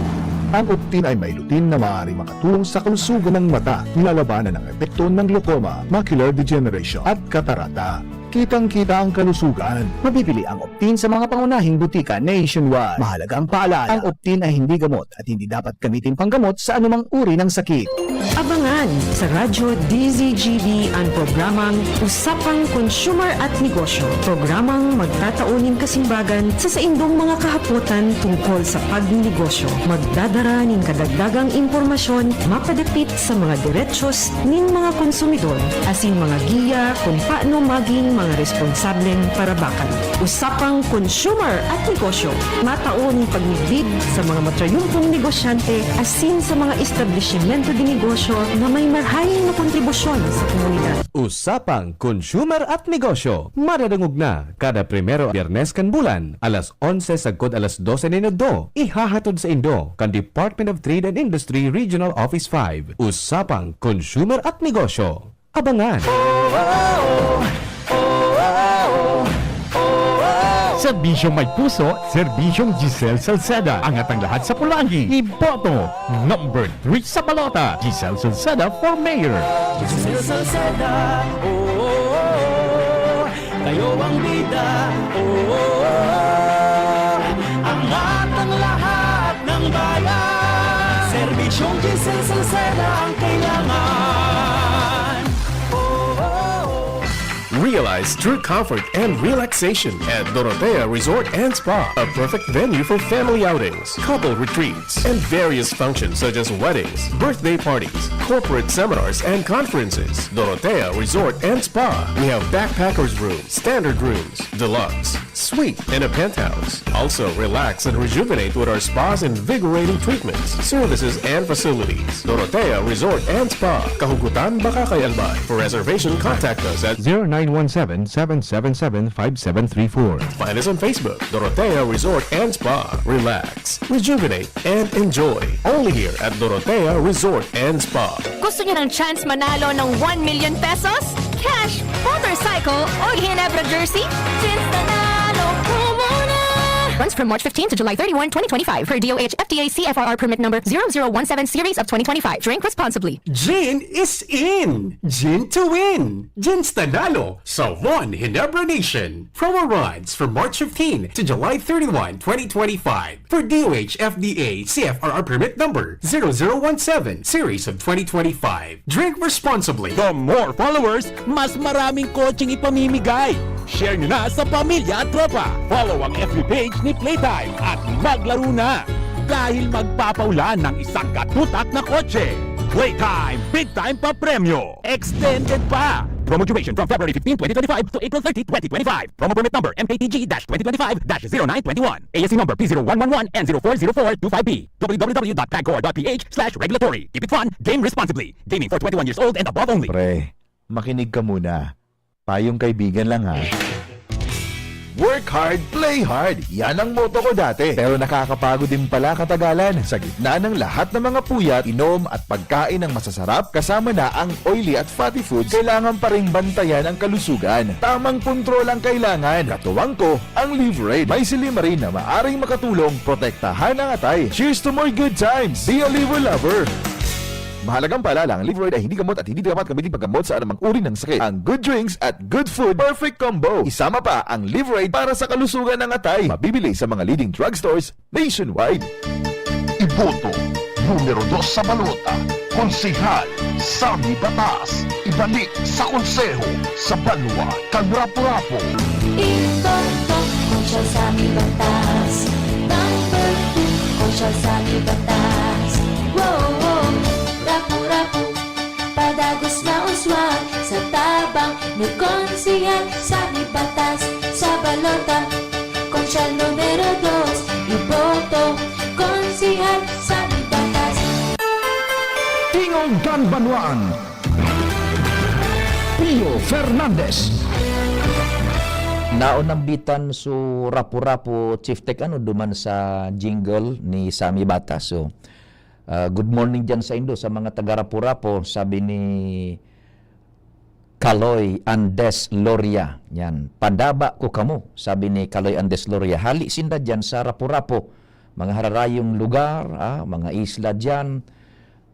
Ang Optin ay may lutein na maaaring makatulong sa kalusugan ng mata, nilalabanan ang epekto ng glaucoma, macular degeneration, at katarata. Kitang-kita ang kalusugan. Mabibili ang Optin sa mga pangunahing butika nationwide. Mahalagang paalala, ang Optin ay hindi gamot at hindi dapat gamitin panggamot sa anumang uri ng sakit. Abangan sa Radyo D Z G B an programang Usapang Consumer at Negosyo. Programang magtatao nin kasimbagan sa saindong mga kahapotan tungkol sa pagnenegosyo. Magdadara nin kadagdagang impormasyon mapadapit sa mga derechos nin mga konsumidor asin mga giya kun paano magin mga responsableng parabakan. Usapang Consumer at Negosyo, matao nin pagmidbid sa mga matrayumpong negosyante asin sa mga establisimyento de negosyo na may marahay na kontribusyon sa komunidad. Usapang Consumer at Negosyo, madadangog na kada primero Biyernes kan bulan, alas onse sagkod alas dose nin udto. Ihahatod saindo kan Department of Trade and Industry Regional Office five. Usapang Consumer at Negosyo. Abangan! Serbisyong may puso, Serbisyong Giselle Salceda. Angat ang lahat sa pulanggi. Iboto! Number three sa balota, Giselle Salceda for Mayor. Giselle Salceda, oo, kayo ang bida, oo, angat ang lahat ng bayan. Serbisyong Giselle Salceda ang kailangan. Oo. Realize true comfort and relaxation at Dorotea Resort and Spa, a perfect venue for family outings, couple retreats, and various functions such as weddings, birthday parties, corporate seminars, and conferences. Dorotea Resort and Spa. We have backpackers room, standard rooms, deluxe, suite, and a penthouse. Also, relax and rejuvenate with our spa's invigorating treatments, services, and facilities. Dorotea Resort and Spa, Kahugutan, Bacacay, Albay. For reservation, contact us at zero nine one seven, seven seven seven, five seven three four. Find us on Facebook, Dorotea Resort and Spa. Relax, rejuvenate, and enjoy. Only here at Dorotea Resort and Spa. Gusto niyo ng chance manalo ng one million pesos? Cash, motorcycle, o Ginebra jersey? Chance nanalo ko muna! Runs from March fifteen to July thirty-one, twenty twenty-five, per D O H F T A C F R R permit number zero zero one seven series of twenty twenty-five. Drink responsibly. Gin is in! Gin to win! Gin Stanalo sa One Ginebra Nation. Promo runs from March fifteen to July thirty-one, twenty twenty-five. For D O H F D A C F R R permit number zero zero one seven series of twenty twenty-five. Drink responsibly. The more followers, mas maraming kotseng ipamimigay. Share nyo na sa pamilya at tropa. Follow ang F B page ni Playtime at maglaro na! Dahil magpapaulan ng isang katutak na kotse. Playtime, big time pa premyo! Extended pa! Promo duration from February fifteen, twenty twenty-five to April thirty, twenty twenty-five. Promo permit number M K T G dash twenty twenty-five dash zero nine twenty-one. A S C number P zero one one one N zero four zero four two five B. W W W dot pagcor dot P H slash regulatory. Keep it fun, game responsibly. Gaming for twenty-one years old and above only. Pre, makinig ka muna. Payong kaibigan lang, ha. Work hard, play hard. Yan ang motto ko dati. Pero nakakapagod din pala katagalan. Sa gitna ng lahat ng mga puyat, inom at pagkain ng masasarap, kasama na ang oily at fatty foods, kailangan pa ring bantayan ang kalusugan. Tamang kontrol ang kailangan. Katuwang ko, ang Livraid. May silymarin na maaring makatulong protektahan ang atay. Cheers to more good times! Be a Liver Lover! Mahalagang paalala, ang Livraid ay hindi gamot at hindi dapat gamitin paggamot sa anumang uri ng sakit. Ang good drinks at good food, perfect combo. Isama pa ang Livraid para sa kalusugan ng atay. Mabibili sa mga leading drugstores nationwide. Iboto numero dos sa balota, Konsehal Sammy Batas. Ibalik sa konseho sa banwa kan Rapu-Rapu. Iboto, Konsehal Sammy Batas. Number two, Konsehal Sammy Batas. Wow, wow. Rapu-rapu, padagos na uswag sa tabang ni Konsehal Sammy Batas. Sa balota, Konsehal numero dos, iboto, Konsehal Sammy Batas. Tingog kan Banwaan, Pio Fernandez. Naon nambitan so Rapu-Rapu, Chief Tech, ano, duman sa jingle ni Sammy Batas. So, ah, good morning dyan sa indo, sa mga taga Rapu-Rapu, sabi ni Kaloy Andes Loria. Yan, "Padaba ko kamo," sabi ni Kaloy Andes Loria. Hali sinda dyan sa Rapu-Rapu, mga hararayong lugar, ah, mga isla dyan.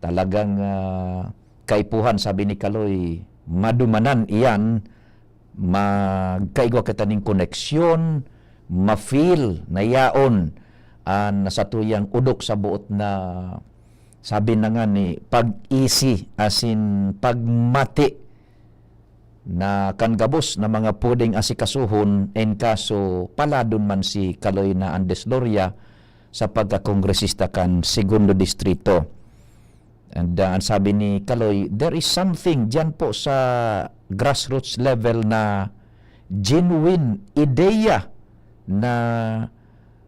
Talagang, ah, kaipuhan, sabi ni Kaloy, madumanan iyan, magkaigwa kita ning koneksyon, ma-feel na yaon an satuyang udok sa boot na, sabi na nga ni, pag-isi, asin pagmati na kan gabos na mga pwedeng asikasuhon in kaso paladon man si Kaloy na Andes Loria sa pagkakongresista kan Segundo Distrito. And, uh, ang sabi ni Kaloy, there is something diyan po sa grassroots level na genuine ideya na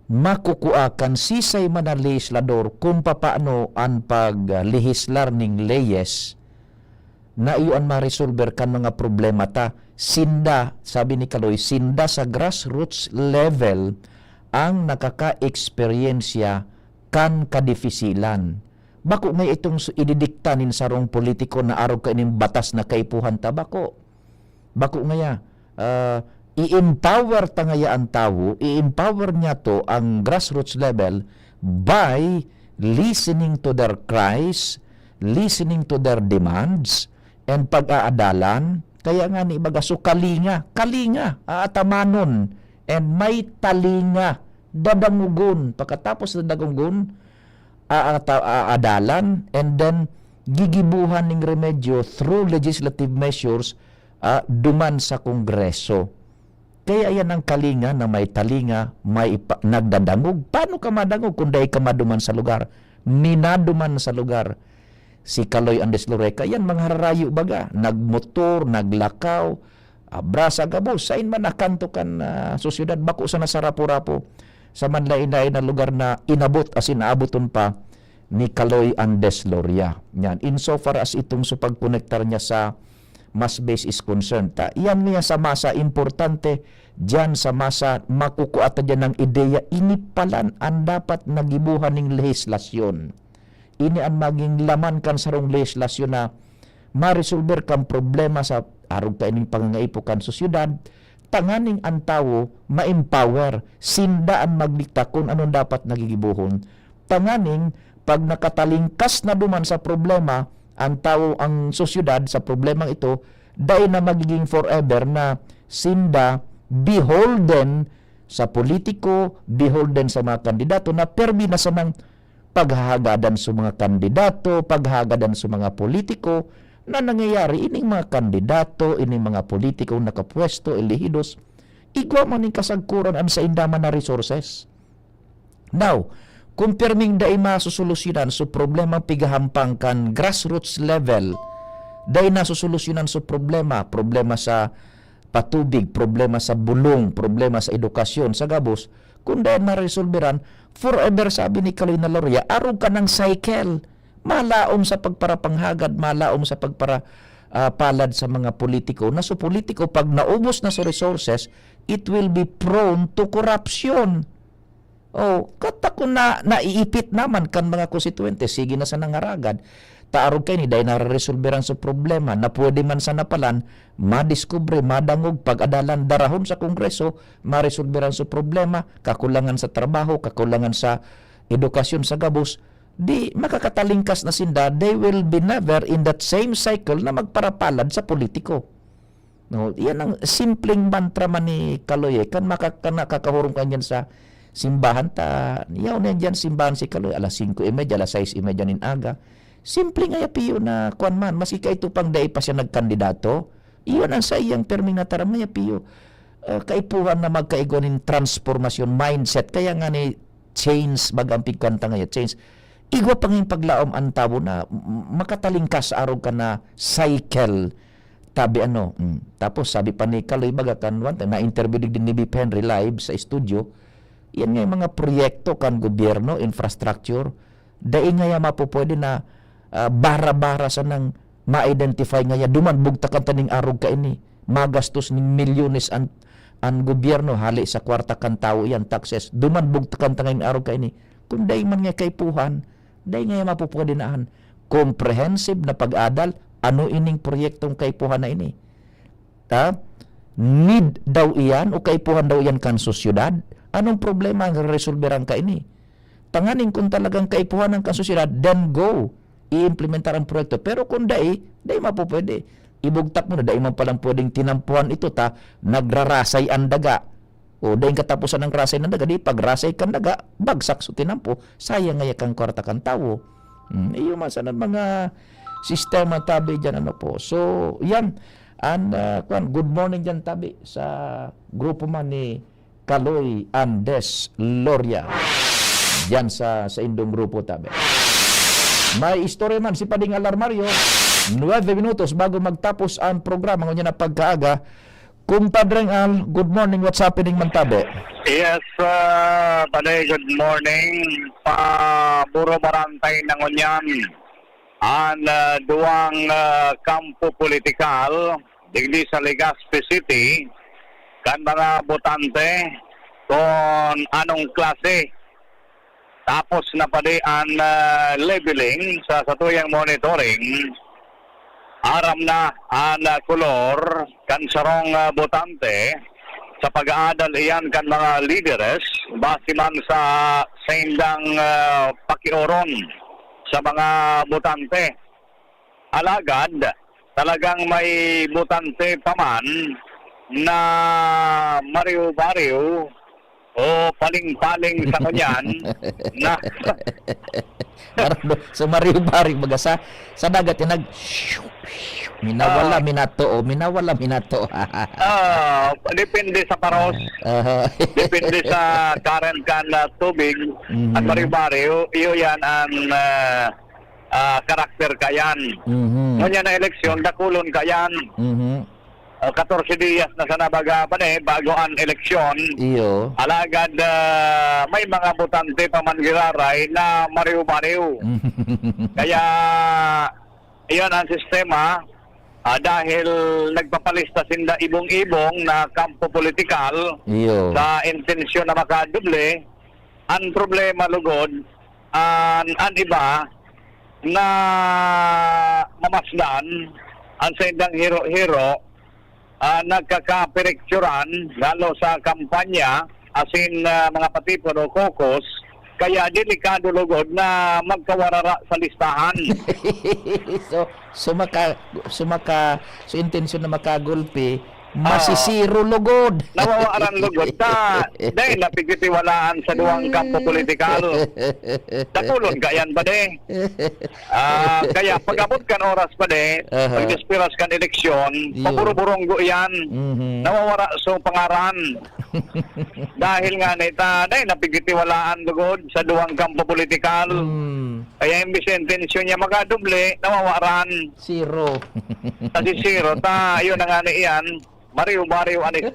makukua kan sisay man na lehislador kung papaano an paglehislar ning leyes na iyo an maresolber kan mga problema ta. Sinda, sabi ni Kaloy, sinda sa grassroots level ang nakaka-eksperyensya kan kadifisilan. Bako nga itong su-, ididikta nin sarong politiko na arog kaining batas na kaipuhan ta, bako. Bako ngaya, ah, i-empower ta ngaya an tawo, i-empower niyato ang grassroots level by listening to their cries, listening to their demands, and pag-aadalan. Kaya nga ni baga, so kalinga, kalinga, aatamanon, and may talinga, dadangogon. Pagkatapos na dadangogon, aata-, aadalan, and then gigibuhan ning remedyo through legislative measures, ah, duman sa Kongreso. Kaya yan ang kalinga na may talinga, may ipa-, nagdadangog. Paano ka madangog kung dai ka maduman sa lugar? Minaduman sa lugar si Kaloy Andes Loreca. Yan, mga hararayo baga. Nagmotor, naglakaw, abrasa, gabos. Sain man nakanto kan, ah, sosyedad, bako sana sa Rapu-Rapu. Sa manlain-lain na lugar na inabot, asin aaboton pa ni Kaloy Andes Loria. Yan. Insofar as itong sa pagkonektar niya sa MASBES is concerned. Ta, iyan niya sa masa, importante, diyan sa masa, makukua ta diyan ng ideya, ini palan an dapat na gibuhan ning lehislasyon. Ini an maging laman kan sarong lehislasyon na maresolber kan problema sa arog kaining pangangaipo kan sosyedad, tanganing an tawo ma-empower, sinda an magdikta kun anon dapat na gigibohon. Tanganing pag nakatalingkas na duman sa problema, ang tawo, ang sosyedad sa problemang ito, dai na magiging forever na sinda beholden sa politiko, beholden sa mga kandidato na permi na sanang paghahagadan sa mga kandidato, paghahagadan sa mga politiko na nangyayari. Ining mga kandidato, ining mga politiko nakapwesto, elehidos, igwa man ning kasagkoran an sainda man na resources. Now, kung pirming dai masusolusyonan so problemang pigahampang kan grassroots level, Dai nasosolusyonan so problema, problema sa patubig, problema sa bulong, problema sa edukasyon, sa gabos, kun dai maresolberan, forever, sabi ni Kaloy na Loria, arog ka ng cycle. Malaom sa pagparapanghagad, malaom sa pagpara, ah, palad sa mga politiko, na so politiko, pag naubos na so resources, it will be prone to corruption. Oh, kata ko na naiipit naman kan mga konstituyente, sige na sa nangaragad. Ta arog kaini, dai nararesolberan so problema na pwede man sana palan, madiskubre, madangog, pag-adalan, darahon sa Kongreso, maresolberan so problema, kakulangan sa trabaho, kakulangan sa edukasyon sa gabos, di makakatalingkas na sinda, they will be never in that same cycle na magparapalad sa politiko. No, iyan ang simpleng mantra man ni Kaloy, eh. Kan maka-, kan nakakahurom ka niyan sa simbahan, ta, yaw na diyan simbahan si Kaloy, alas singko y media, alas sais y media nin aga. Simple nga ya, Pio, na kwan man, maski kaito pang dai pa siya nagkandidato, iyon ang saiyang pirming nataram na ya, Pio. Ah, kaipuhan na magkaigwa nin transformasyon, mindset. Kaya nga ni change, baga ang pigkanta nga ya, change. Igwa pa ngayong paglaom ang tawo na m-, makatalingkas sa arog ka na cycle. Tabi ano, mm. Tapos sabi pa ni Kaloy, baga kan one time, na-interview digdi ni Bip Henry live sa studio, yan nga yung mga proyekto kan gobyerno, infrastructure, dai nga yan mapupwede na, ah, bara-bara sanang ma-identify nga yan. Duman, bugtakan ta ning arog kaini. Magastos ning milyones an, an gobyerno, hali sa kwarta kan tawo yan, taxes. Duman, bugtakan ta ngayong arog kaini. Kung dai man nga kaipuhan, dai nga yan mapupwede na an comprehensive na pag-adal, ano ining proyektong kaipuhan na ini? Ta? Need daw iyan o kaipuhan daw iyan kan sosyedad? Anong problema ang resolberan kaini? Tanganing kung talagang kaipuhan ang kan sosyedad, then go, i-implementar ang proyekto. Pero kung dai, dai mapupwede. Ibugtak mo na, dai man palang pwedeng tinampuhan ito ta, nagrarasay ang daga. O, dai katapusan ang rasay ng daga, di pagrasay kan daga, bagsak so tinampo, sayang ngaya kan kwarta kan tawo. Hmm, iyo man sana mga sistema tabi diyan, ano po. So, yan. And, ah, kwan, good morning diyan tabi sa grupo man ni Kaloy Andes Loria. Diyan sa, sa indong grupo tabi. May istorya man si Pading Alarmario, nuebe minutos bago magtapos ang programa, ngunyan na pagkaaga. Kumpadreng Al, good morning. What's happening man tabi? Yes, ah, Pare, good morning. Pa Buro Barantay na ngunyan. An, ah, duwang, ah, kampo politikal digdi sa Legazpi City, kan mga botante, kung anong klase. Tapos na padi an, ah, leveling sa satuyang monitoring. Aram na an, ah, kolor kan sarong, ah, botante sa pag-aadal iyan kan mga lideres base man sa saindang, ah, pakioron sa mga botante. Alagad, talagang may botante pa man na mariw-bariw o paling-paling sa ngunyan na Marano, sa mariw-bariw, baga sa, sa dagat, yung nag-, minawala, Ah. minatoo, minawala, minatoo. Ah, depende sa paros. Aha. Depende sa current kan, ah, tubig. Mhm. At mariw-bariw, iyo yan ang, ah, ah, karakter kayan. Mhm. Ngunyan na eleksyon, dakulon kayan. Mhm. Ah, katorse diyas na sana baga pa na eh, bago ang eleksyon. Iyo. Alagad, ah, may mga botante pa man giraray na mariw-mariw. Kaya, iyon ang sistema, ah, dahil nagpapalista sinda ibong-ibong na kampo politikal Iyo. sa intensyon na makadoble, ang problema lugod, an, an iba na mamasdan, ang saindang hiro-hiro, ah, nagkakapirekturan lalo sa kampanya, asin, ah, mga patipon o caucus, kaya delikado lugod na magkawarara sa listahan. So, so maka-, so maka-, so intensyon na makagulpi, masisiro lugod. Nawawaran lugod ta dai napigtitiwalaan sa duwang kampo politikal. Dakulon ka yan, padi. Ah, kaya pag-abot kan oras, padi, Aha. pag-esperas kan eleksyon, Iyo. paburong-burunggo yan. Mhm. Nawawara so pangaran. Dahil nga na ita, dai napigtitiwalaan lugod sa duwang kampo politikal. Mm. Kaya imbis na intensyon niya makadoble, nawawaran. Zero. Kasi zero. Ta, yun na nga na iyan. Bariw-bariw an style.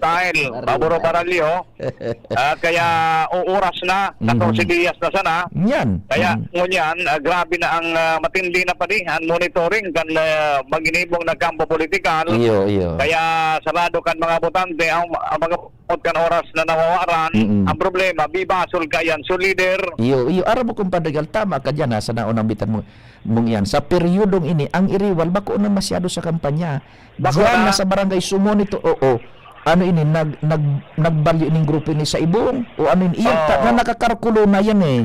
Bariw-bariw. Paburo baralyo. Ah, kaya uuras na. Mhm. Katorse diyas na sana. Yan. Kaya, Mm. ngunyan, ah, grabe na ang, ah, matindi na padi, ang monitoring kan, ah, maginibong na kampo politikal. Iyo, iyo. Kaya sarado kan mga botante, ang, ang mga bot kan oras na nawawaran. Mm-mm. Ang problema, bibasol ka yan. So, leader. Iyo, iyo. Aram mo, Compadre Gal, tama ka dyan, ha, sa naunang bitan mo, mong iyan. Sa peryodong ini, ang iriwal, bako na masyado sa kampanya. Bako Diyan na. na sa barangay Sumo nito, oo. Ano ini, nag, nag, nagbalyo ining grupo ini sa Ibong? O ano ini? Iyan, ta-, Oo. na nakakarkulo na yan eh.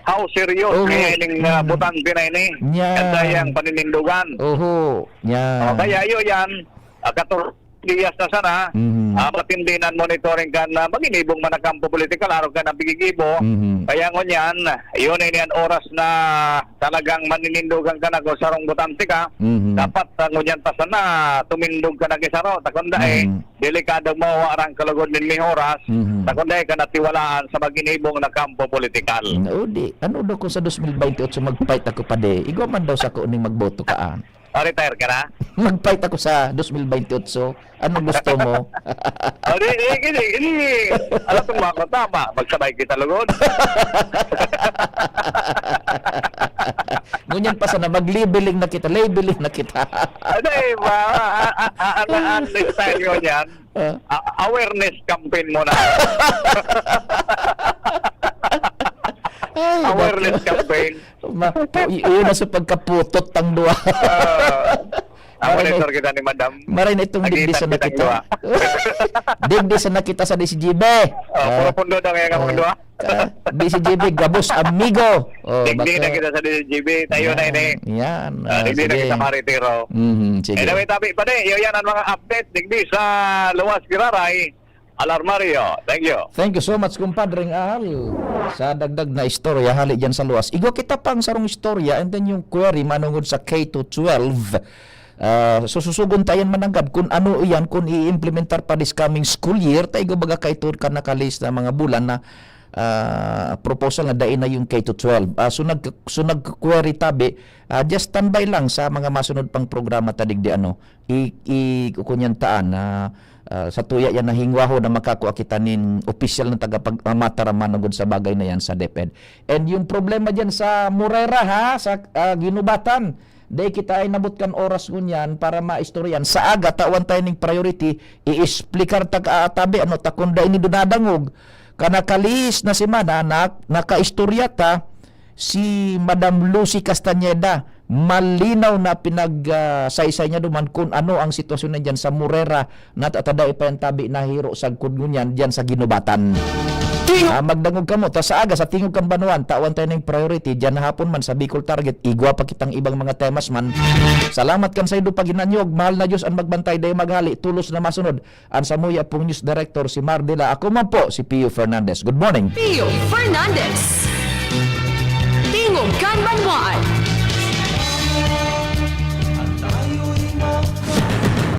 How serious Oo. kaya ining, ah, Mm. botante na ini? Yan. Kanta yang paninindugan. Oho. Yan. O, kaya iyo yan. Ah, kator-, diyas na sana, Mhm. ah, matindi na an monitoring kan, ah, maginibong man na kampo politikal, arog kan pigigibo. Mhm. Kaya ngunyan, yun ini an oras na talagang maninindogan ka na kung sarong botante ka. Mhm. Dapat, ah, ngunyan pa sana, tumindog ka na ki saro. Ta kun dai, Mhm. delikado mawawaran ka lugod nin may oras. Mhm. Ta kun dai ka natiwalaan sa maginibong na kampo politikal. Mm, o di, ano daw kung sa dos mil baynte otso mag-fight ako, padi? Igwa man daw sa ko ning magboto ka, ah. O, retire ka na? Mag-fight ako sa dos mil baynte otso. Anong gusto mo? O, di, di, di, di. Alam mo ako, tama. Magsabay kita lugod. Ngunyan pa sana, mag-labeling na kita, labeling na kita. Ano eh, ma-, a-, a-, a-, ano, ano, style ko niyan? Ah. A-, awareness campaign muna. Ay, Awareness naku. campaign. Ma-, i-, iyon na sa pagkaputot tang duwa. Ah, ang Maray na, monitor kita ni Madam. maray na itong digdi Nakita sa kitang nakita. duwa. Digdi sa nakita sa D C G B. Oh, Ah, puro pundo daw kaya ka ah, mga duwa. ah, D C G B, gabos, amigo. Oh, Digdi na baka kita sa D C G B. Tayo na Yan, ini. yan. Ah, Ah, digdi na sige. kita maritiro. Mhm, sige. Anyway, tabi pa di. Iyo yan ang mga update. Digdi sa Luwas Giraray. Alarmario. Thank you. Thank you so much, Compadre Al, sa dagdag na istorya hali dyan sa luwas. Igwa kita pang sarong istorya and then yung query manungod sa K to twelve. Ah, so, susugon tayan mananggad kung ano iyan, kung i-implementar pa this coming school year, ta igwa baga kaito ka nakalis na mga bulan na, ah, proposal na dai na yung K to twelve. Ah, so, nag-, so, nag-query tabi, ah, just standby lang sa mga masunod pang programa ta digdi, ano, i-, i-, kukunyan taan na, ah, sa tuya yan na hingwaho na makakua kita nin opisyal na tagapag-, ah, mataram manugod sa bagay na yan sa DepEd. And yung problema dyan sa Morera, ha, sa, ah, Ginubatan, dai kita ay nabot kan oras ngunyan para maistoryan. Sa aga, tawan tayo ning priority, i-explicar ta ka, tabi, ano, ta kung dai nindo nadangog, kanakalis na semana, na, nakaistorya ta, si Madam Lucy Castañeda, malinaw na pinag, ah, saysay niya duman kun ano ang sitwasyon na diyan sa Morera, na tatada pa yan tabi nahiro sagkod ngunyan diyan sa Ginubatan. Tingog! Ah, magdangog kamo, ta sa aga, sa Tingog kan Banwaan, tawan tayo ning priority, diyan hapon man sa Bicol Target, igwa pa kitang ibang mga temas man. Salamat kan saindo paghinanyog, mahal na Diyos ang magbantay, dai maghali, tulos na masunod. An samuya pong news director si Mar Dela. Ako man po si Pio Fernandez. Good morning. Pio Fernandez.